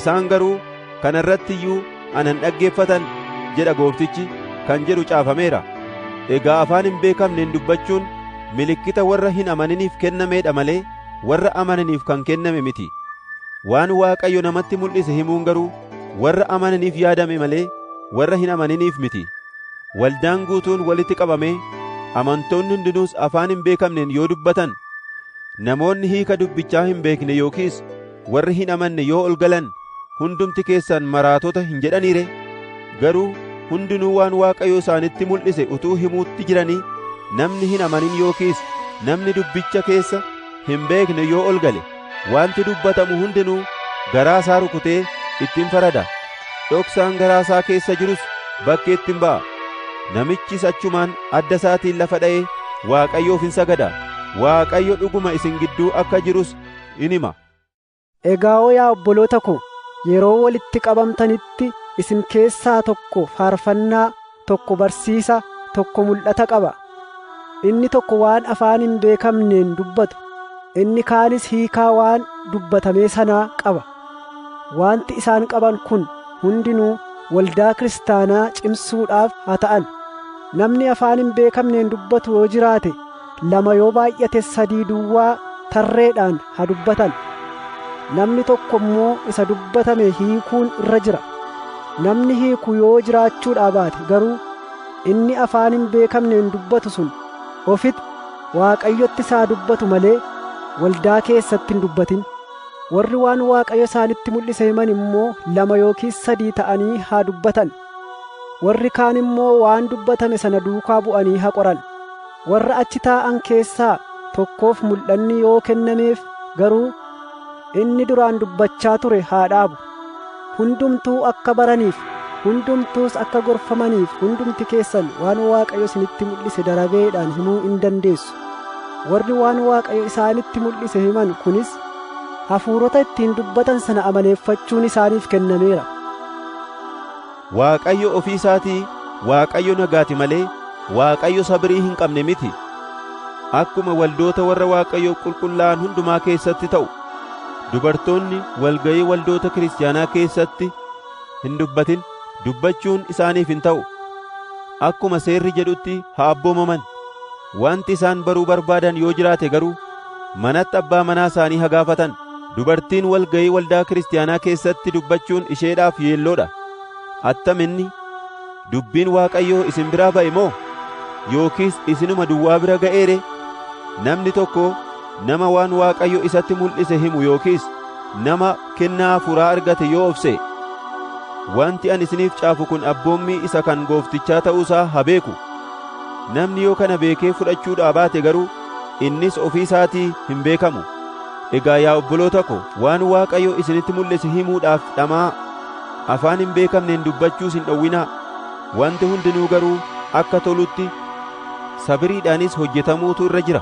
Isaan garuu kana irratti iyyuu ana hin dhaggeeffatan jedha gooftichi kan jedhu caafameera. Egaa afaan hin beekamneen dubbachuun milikkita warra hin amaniniif kennameedha malee warra amananiif kan kenname miti. Waan Waaqayyo namatti mul'ise himuun garuu warra amananiif yaadame malee warra hin amaniniif miti. Waldaan guutuun walitti qabamee amantoonni hundinuus afaan hin beekamneen yoo dubbatan, namoonni hiika dubbichaa hin beekne yookiis warri hin amanne yoo ol galan hundumti keessan maraatota hin jedhaniire? Garuu hundinuu waan Waaqayyo isaanitti mul'ise utuu himuutti jiranii namni hin amanin yookiis namni dubbicha keessa hin beekne yoo ol gale, wanti dubbatamu hundinuu garaa isaa rukutee ittiin farada. Dhoksaan garaa isaa keessa jirus bakkeetti hin ba'a. Namichis achumaan adda isaatiin lafa dha'ee Waaqayyoof hin sagada. Waaqayyo dhuguma isin gidduu akka jirus in hima. Egaa yaa obboloota ko, yeroo walitti qabamtanitti isin keessaa tokko faarfannaa, tokko barsiisa, tokko mul'ata qaba. Inni tokko waan afaan hin beekamneen dubbatu, inni kaanis hiikaa waan dubbatamee sanaa qaba. Wanti isaan qaban kun hundinuu waldaa kiristaanaa cimsuudhaaf haa ta'an. Namni afaan hin beekamneen dubbatu yoo jiraate, 2 yoo baay'ate 3 duwwaa tarreedhaan haa dubbatan. Namni tokko immoo isa dubbatame hiikuun irra jira. Namni hiiku yoo jiraachuudhaa baate garuu inni afaan hin beekamneen dubbatu sun ofitti Waaqayyotti isaa dubbatu malee waldaa keessatti hin dubbatin. Warri waan Waaqayyo isaanitti mul'ise himan immoo 2 yookiis 3 ta'anii haa dubbatan. Warri kaan immoo waan dubbatame sana duukaa bu'anii haa qoran. Warra achi taa'an keessaa tokkoof mul'anni yoo kennameef garuu inni duraan dubbachaa ture haa dhaabu. Hundumtuu akka baraniif, hundumtuus akka gorfamaniif hundumti keessan waan Waaqayyo isinitti mul'ise darabeedhaan himuu in dandeessu. Warri waan Waaqayyo isaanitti mul'ise himan kunis hafuurota ittiin dubbatan sana amaleeffachuun isaaniif kennameera. Waaqayyo ofii isaatii Waaqayyo nagaati malee Waaqayyo sabrii hin qabne miti. Akkuma waldoota warra Waaqayyo qulqullaa'an hundumaa keessatti ta'u, dubartoonni walga'ii waldoota kiristaanaa keessatti hin dubbatin, dubbachuun isaaniif hin ta'u. Akkuma seerri jedhutti haa abboomaman. Wanti isaan baruu barbaadan yoo jiraate garuu manatti abbaa manaa isaanii haa gaafatan. Dubartiin walga'ii waldaa kiristaanaa keessatti dubbachuun isheedhaaf yeelloodha. Attam inni dubbiin Waaqayyoo isin biraa ba'e moo yookiis isinuma duwwaa bira ga'eere? Namni tokko nama waan Waaqayyo isatti mul'ise himu yookiis nama kennaa hafuuraa argate yoo obse, wanti ani isiniif caafu kun abboommii isa kan gooftichaa ta'uusaa haa beeku. Namni yoo kana beekee fudhachuudhaa baate garuu innis ofii isaatii hin beekamu. Egaa yaa obboloota ko, waan Waaqayyo isinitti mul'ise himuudhaaf dhamaa, afaan hin beekamneen dubbachuus hin dhowwinaa. Wanti hundinuu garuu akka tolutti sabiriidhaanis hojjetamuutu irra jira.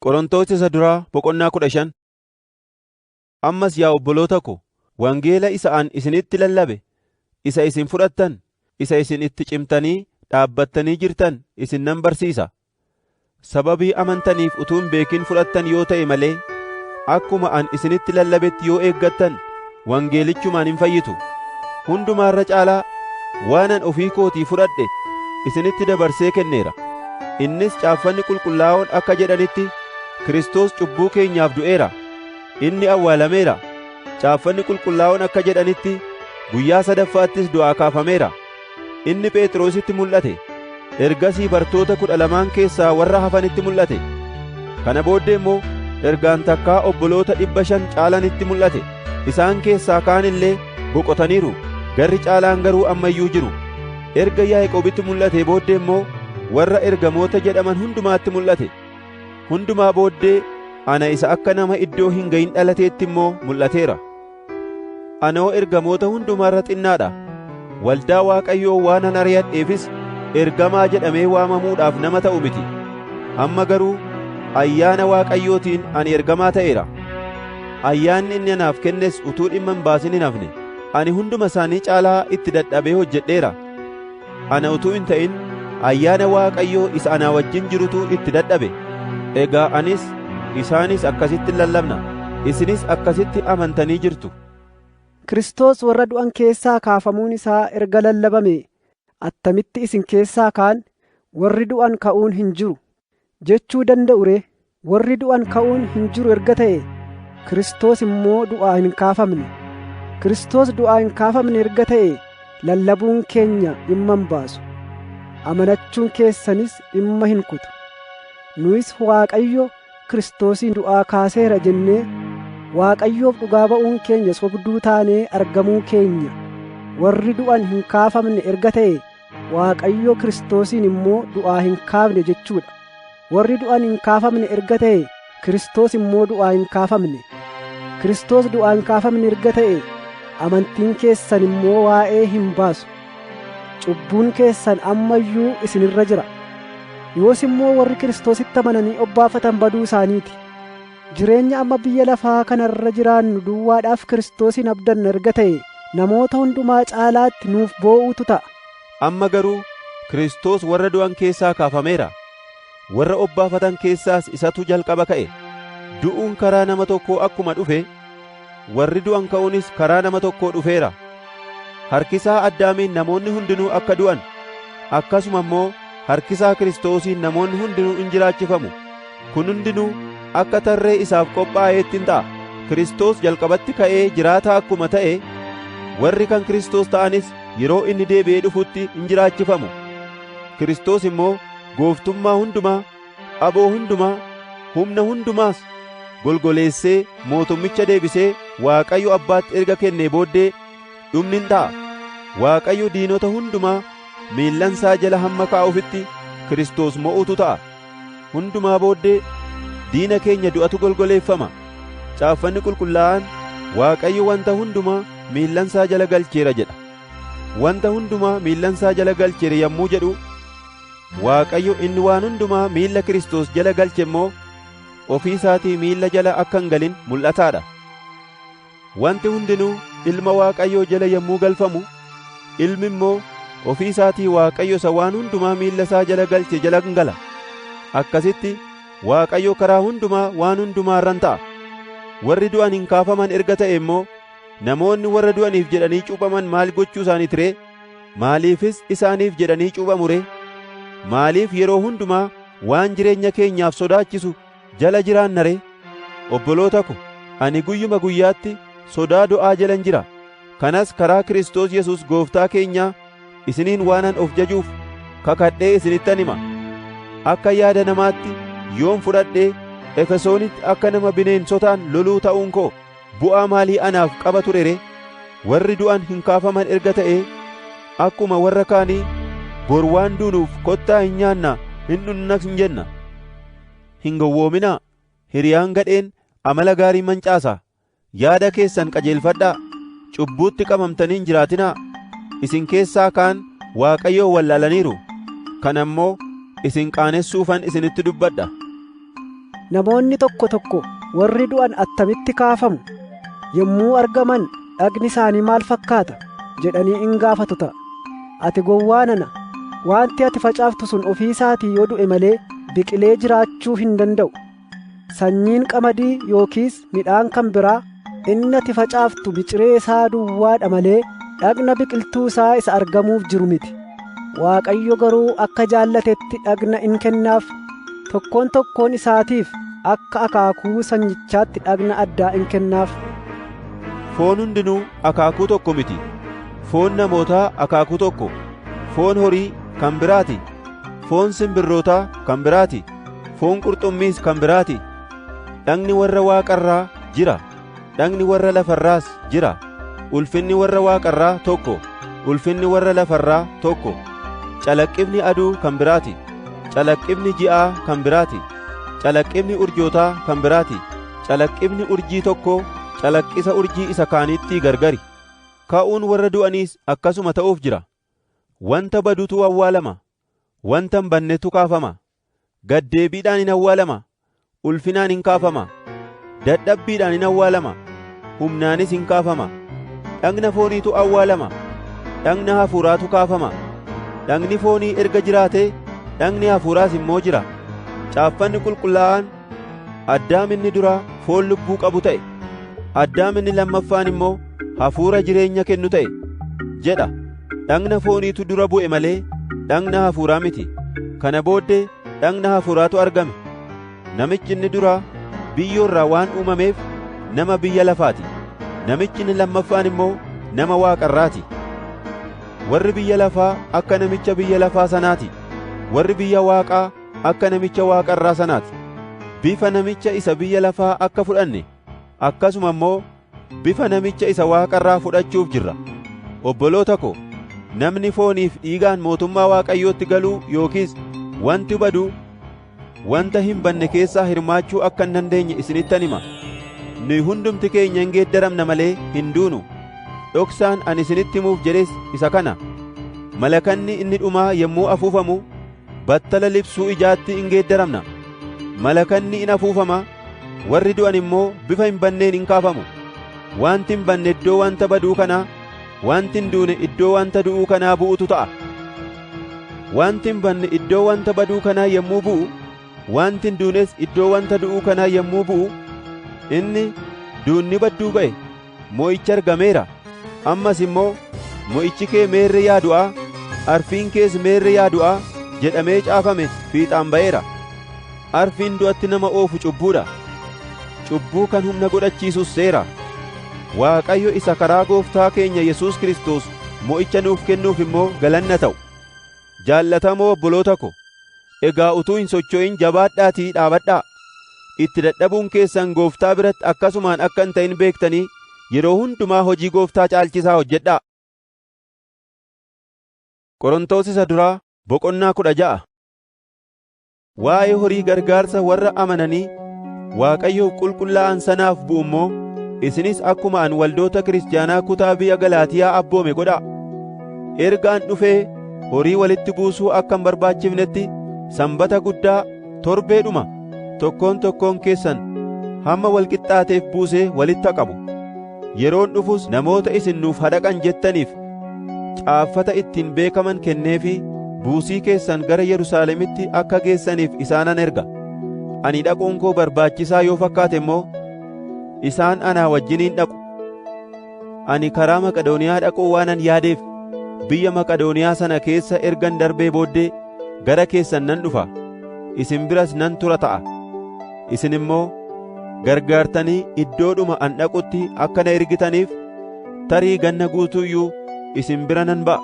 Qorontos isa duraa boqonnaa 15. Ammas yaa obboloota ko, wangeela isa an isinitti lallabe, isa isin fudhattan, isa isin itti cimtanii dhaabbattanii jirtan isin nan barsiisa. Sababii amantaniif utuu hin beekin fudhattan yoo ta'e malee, akkuma an isinitti lallabetti yoo eeggattan wangeelichumaan hin fayyitu. Hundumaa irra caalaa waanan ofii kootii fudhadhe isinitti dabarsee kenneera. Innis caaffanni qulqullaa'oon akka jedhanitti Kiristoos cubbuu keenyaaf du'eera, inni awwaalameera. Caaffanni qulqullaa'oon akka jedhanitti guyyaa sadaffaattis du'aa kaafameera. Inni Phexrositti mul'ate, ergasii bartoota 12 keessaa warra hafanitti mul'ate. Kana booddee immoo ergaan takkaa obboloota 500 caalanitti mul'ate. Isaan keessaa kaan illee boqotaniiru, garri caalaan garuu amma iyyuu jiru. Erga Yaaqoobitti mul'ate booddee immoo warra ergamoota jedhaman hundumaatti mul'ate. Hundumaa booddee ana isa akka nama iddoo hin ga'in dhalateetti immoo mul'ateera. Anoo ergamoota hundumaa irra xinnaadha. Waldaa Waaqayyoo waanan ari'adheefis ergamaa jedhamee waamamuudhaaf nama ta'u miti. Amma garuu ayyaana Waaqayyootiin ani ergamaa ta'eera. Ayyaanni inni anaaf kennes utuu dhimma hin baasin hin hafne. Ani hunduma isaanii caalaa itti dadhabee hojjedheera. Ana utuu hin ta'in ayyaana Waaqayyoo isa anaa wajjin jirutu itti dadhabe. Egaa anis isaanis akkasitti lallabna, isinis akkasitti amantanii jirtu. Kiristoos warra du'an keessaa kaafamuun isaa erga lallabame, attamitti isin keessaa kaan warri du'an ka'uun hin jiru jechuu danda'u ree? Warri du'an ka'uun hin jiru erga ta'e, Kiristoos immoo du'aa hin kaafamne. Kiristoos du'aa hin kaafamne erga ta'e, lallabuun keenya dhimma hin baasu, amanachuun keessanis dhimma hin kutu. Nuyis Waaqayyo Kiristoosin du'aa kaaseera jennee Waaqayyoof dhugaa ba'uun keenya sobduu taanee argamuu keenya. Warri du'an hin kaafamne erga ta'e, Waaqayyo Kiristoosin immoo du'aa hin kaafne jechuudha. Warri du'an hin kaafamne erga ta'e, Kiristoos immoo du'aa hin kaafamne. Kiristoos du'aa hin kaafamne erga ta'e, amantiin keessan immoo waa'ee hin baasu. Cubbuun keessan amma iyyuu isinirra jira. Yoos immoo warri Kiristoositti amananii obbaafatan baduu isaaniiti. Jireenya amma biyya lafaa kanarra jiraannu duwwaadhaaf Kiristoosin abdanna erga ta'e, namoota hundumaa caalaatti nuuf boo'uutu ta'a. Amma garuu Kiristoos warra du'an keessaa kaafameera. Warra obbaafatan keessaas isatu jalqaba ka'e. Du'uun karaa nama tokkoo akkuma dhufe, warri du'an ka'uunis karaa nama tokkoo dhufeera. Harkisaa Addaamiin namoonni hundinuu akka du'an, akkasuma immoo harkisaa Kiristoosiin namoonni hundinuu in jiraachifamu. Kun hundinuu akka tarree isaaf qophaa'eetti in ta'a. Kiristoos jalqabatti ka'ee jiraataa akkuma ta'e, warri kan Kiristoos ta'anis yeroo inni deebi'ee dhufutti in jiraachifamu. Kiristoos immoo gooftummaa hundumaa, aboo hundumaa, humna hundumaas golgoleessee mootummicha deebisee Waaqayyo Abbaatti erga kennee booddee dhumni in ta'a. Waaqayyo diinota hundumaa miillansaa jala hamma kaa'ufitti Kiristoos mo'utu ta'a. Hundumaa booddee diina keenya du'atu golgoleeffama. Caaffanni qulqullaa'aan Waaqayyo wanta hundumaa miillansaa jala galcheera jedha. Wanta hundumaa miillansaa jala galcheera yommuu jedhu, Waaqayyo inni waan hundumaa miilla Kiristoos jala galche immoo ofii isaatii miilla jala akka hin galin mul'ataadha. Wanti hundinuu ilma Waaqayyoo jala yommuu galfamu, ilmi immoo ofii isaatii Waaqayyo isa waan hundumaa miilla isaa jala galche jala hin gala. Akkasitti Waaqayyo karaa hundumaa waan hundumaa irran ta'a. Warri du'an hin kaafaman erga ta'e immoo namoonni warra du'aniif jedhanii cuuphaman maal gochuu isaaniiti ree? Maaliifis isaaniif jedhanii cuuphamu ree? Maaliif yeroo hundumaa waan jireenya keenyaaf sodaachisu jala jiraanna ree? Obboloota ko, ani guyyuma guyyaatti sodaa du'aa jalan jira. Kanas karaa Kiristoos Yesuus Gooftaa keenyaa isiniin waanan of jajuuf kakadhee isinittan hima. Akka yaada namaatti yoon fudhadhee Efesoonitti akka nama bineensotaan loluu ta'uun koo bu'aa maalii anaaf qaba ture ree? Warri du'an hin kaafaman erga ta'ee akkuma warra kaanii bor waan duunuuf kottaa hin nyaanna hin dhunnas hin jenna. Hin gowwoominaa. Hiriyaan gadheen amala gaarii mancaasa. Yaada keessan qajeelfadhaa. Cubbuutti qabamtanii hin jiraatinaa. Isin keessaa kaan Waaqayyoon wallaalaniiru. Kana immoo isin qaanessuufan isinitti dubbadha. Namoonni tokko tokko warri du'an attamitti kaafamu? Yommuu argaman dhagni isaanii maal fakkaata? Jedhanii in gaafatu ta'a. Ati gowwaa nana, wanti ati facaaftu sun ofii isaatii yoo du'e malee biqilee jiraachuu hin danda'u. Sanyiin qamadii yookiis midhaan kan biraa inni ati facaaftu biciree isaa duwwaadha malee dhagna biqiltuu isaa isa argamuuf jiru miti. Waaqayyo garuu akka jaallatetti dhagna in kennaaf, tokkoon tokkoon isaatiif akka akaakuu sanyichaatti dhagna addaa in kennaaf. Foon hundinuu akaakuu tokko miti. Foon namootaa akaakuu tokko, foon horii kan biraati, foon simbirrootaa kan biraati, foon qurxummiis kan biraati. Dhagni warra waaqarraa jira, dhagni warra lafarraas jira. Ulfinni warra waaqarraa tokko, ulfinni warra lafarraa tokko. Calaqqifni aduu kan biraati, calaqqifni ji'aa kan biraati, calaqqifni urjootaa kan biraati. Calaqqifni urjii tokko calaqqisa urjii isa kaanitti gargari. Ka'uun warra du'aniis akkasuma ta'uuf jira. Wanta badutu awwaalama, wanta hin bannetu kaafama. Gaddeebiidhaan hin awwaalama, ulfinaan hin kaafama. Dadhabbiidhaan hin awwaalama, humnaanis hin kaafama. Dhagna fooniitu awwaalama, dhagna hafuuraatu kaafama. Dhagni foonii erga jiraatee dhagni hafuuraas immoo jira. Caaffanni qulqullaa'aan Addaam inni duraa foon lubbuu qabu ta'e, Addaam inni lammaffaan immoo hafuura jireenya kennu ta'e jedha. Dhagna fooniitu dura bu'e malee dhagna hafuuraa miti. Kana booddee dhagna hafuuraatu argame. Namichi inni duraa biyyoorraa waan uumameef nama biyya lafaati. Namichi inni lammaffaan immoo nama waaqarraati. Warri biyya lafaa akka namicha biyya lafaa sanaati. Warri biyya waaqaa akka namicha waaqarraa sanaati. Bifa namicha isa biyya lafaa akka fudhanne akkasuma immoo bifa namicha isa waaqarraa fudhachuuf jirra. Obboloota ko, namni fooniif dhiigaan mootummaa Waaqayyootti galuu yookiis wanti badu wanta hin banne keessaa hirmaachuu akka hin dandeenye isinittan hima. Nuyi hundumti keenya hin geeddaramna malee hin duunu. Dhoksaan ani isinitti himuuf jedhes isa kana. Malakanni inni dhumaa yommuu afuufamu battala libsuu ijaatti hin geeddaramna. Malakanni in afuufama, warri du'an immoo bifa hin banneen hin kaafamu. Wanti hin banne iddoo wanta baduu kanaa, wanti hin duune iddoo wanta du'uu kanaa bu'utu ta'a. Wanti hin banne iddoo wanta baduu kanaa yommuu bu'u, wanti hin duunes iddoo wanta du'uu kanaa yommuu bu'u, inni duunni badduu ba'e mo'ichi argameera. Ammas immoo mo'ichi kee meerre yaa du'aa, arfiin kees meerre yaa du'aa jedhamee caafame fiixaan ba'eera. Arfiin du'atti nama oofu cubbuudha. Cubbuu kan humna godhachiisus seera. Waaqayyo isa karaa Gooftaa keenya Yesuus Kiristoos mo'icha nuuf kennuuf immoo galanna ta'u. Jaallatamoo obboloota ko, egaa utuu hin socho'in jabaadhaatii dhaabadhaa. Itti dadhabuun keessan Gooftaa biratti akkasumaan akka hin ta'in beektanii yeroo hundumaa hojii Gooftaa caalchisaa hojjedhaa. Qorontos isa duraa boqonnaa 16. Waa'ee horii gargaarsa warra amananii Waaqayyoof qulqullaa'an sanaaf bu'u immoo isinis akkuma an waldoota kiristaanaa kutaa biyya Galaatiyaa abboome godhaa. Ergaan dhufee horii walitti buusuu akka hin barbaachifnetti sanbata guddaa torbeedhuma tokkoon tokkoon keessan hamma wal qixxaateef buusee walitti qabu. Yeroon dhufus namoota isin nuuf hadaqan jettaniif caaffata ittiin beekaman kenneefi buusii keessan gara Yerusaalemitti akka geessaniif isaanan erga. Ani dhaquun koo barbaachisaa yoo fakkaate immoo isaan anaa wajjiniin dhaqu. Ani karaa Maqedooniyaa dhaquu waanan yaadeef biyya Maqedooniyaa sana keessa ergan darbee booddee gara keessan nan dhufa. Isin biras nan tura ta'a. Isin immoo gargaartanii iddoodhuma an dhaqutti akka na ergitaniif Tarii ganna guutuu iyyuu isin bira nan ba'a.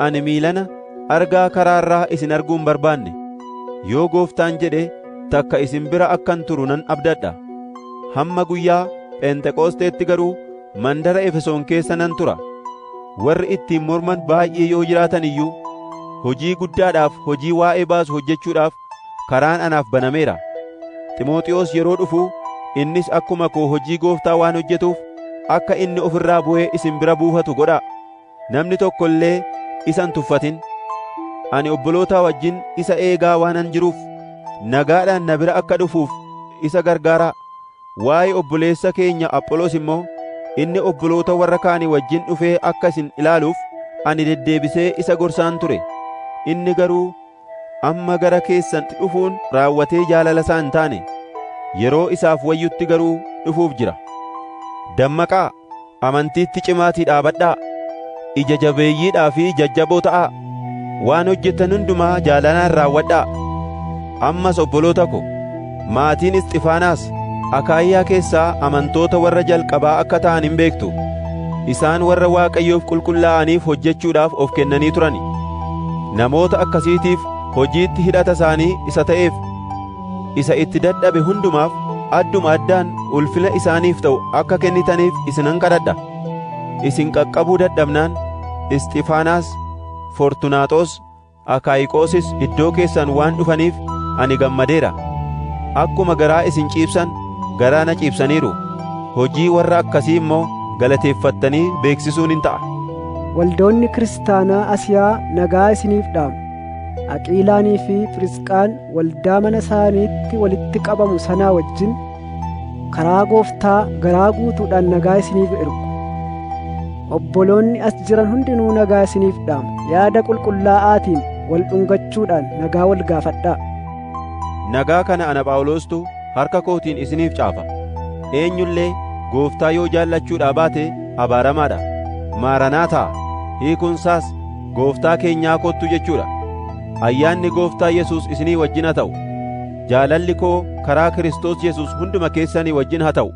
Ani miilana argaa karaarraa isin arguu hin barbaanne. Yoo Gooftaan jedhe takka isin bira akkan turu nan abdadha. Hamma guyyaa Pheenxeqoosteetti garuu mandara Efesoon keessa nan tura. Warri ittiin morman baay'ee yoo jiraatan iyyuu hojii guddaadhaaf hojii waa'ee baasu hojjechuudhaaf karaan anaaf banameera. Ximooxiyoos yeroo dhufu innis akkuma koo hojii Gooftaa waan hojjetuuf akka inni of irraa bu'ee isin bira buufatu godhaa. Namni tokko illee isa hin tuffatin. Ani obbolootaa wajjin isa eegaa waanan jiruuf nagaadhaan na bira akka dhufuuf isa gargaaraa. Waa'ee obboleessa keenya Apholoos immoo inni obboloota warra kaanii wajjin dhufee akka isin ilaaluuf ani deddeebisee isa gorsaan ture. Inni garuu amma gara keessan dhufuun raawwatee jaalala isaa hin taane, yeroo isaaf wayyutti garuu dhufuuf jira. Dammaqaa, amantiitti cimaatii dhaabadhaa, ija jabeeyyiidhaa fi jajjaboo ta'aa, waan hojjettan hundumaa jaalalaan raawwadhaa. Ammas obboloota ko, maatiin Isxifaanaas Akaayyaa keessaa amantoota warra jalqabaa akka ta'an hin beektu. Isaan warra Waaqayyoof qulqullaa'aniif hojjechuudhaaf of kennanii turani. Namoota akkasiitiif hojiitti hidhata isaanii isa ta'eef isa itti dadhabe hundumaaf adduma addaan ulfina isaaniif ta'u akka kennitaniif isinan kadhadha. Isin qaqqabuu dadhabnaan Isxifaanaas, Fortunaaxoos, Akaayiqoosis iddoo keessan waan dhufaniif ani gammadeera. Akkuma garaa isin ciibsan garaa na ciibsaniiru. Hojii warra akkasii immoo galateeffattanii beeksisuun hin ta'a. Waldoonni kiristaanaa Asiyaa nagaa isiniif dhaamu. Aqiilaanii fi Firisqaan waldaa mana isaaniitti walitti qabamu sanaa wajjin karaa Gooftaa garaa guutuudhaan nagaa isiniif ergu. Obboloonni as jiran hundinuu nagaa isiniif dhaamu. Yaada qulqullaa'aatiin wal dhungachuudhaan nagaa wal gaafadhaa. Nagaa kana ana Phaawulostu harka kootiin isiniif caafa. Eenyullee Gooftaa yoo jaallachuudhaa baate abaaramaadha. Maaranaataa hiikunsaas Gooftaa keenyaa kottu jechuudha. Ayyaanni Gooftaa Yesuus isinii wajjin haa ta'u. Jaalalli koo karaa Kiristoos Yesuus hunduma keessanii wajjin haa ta'u.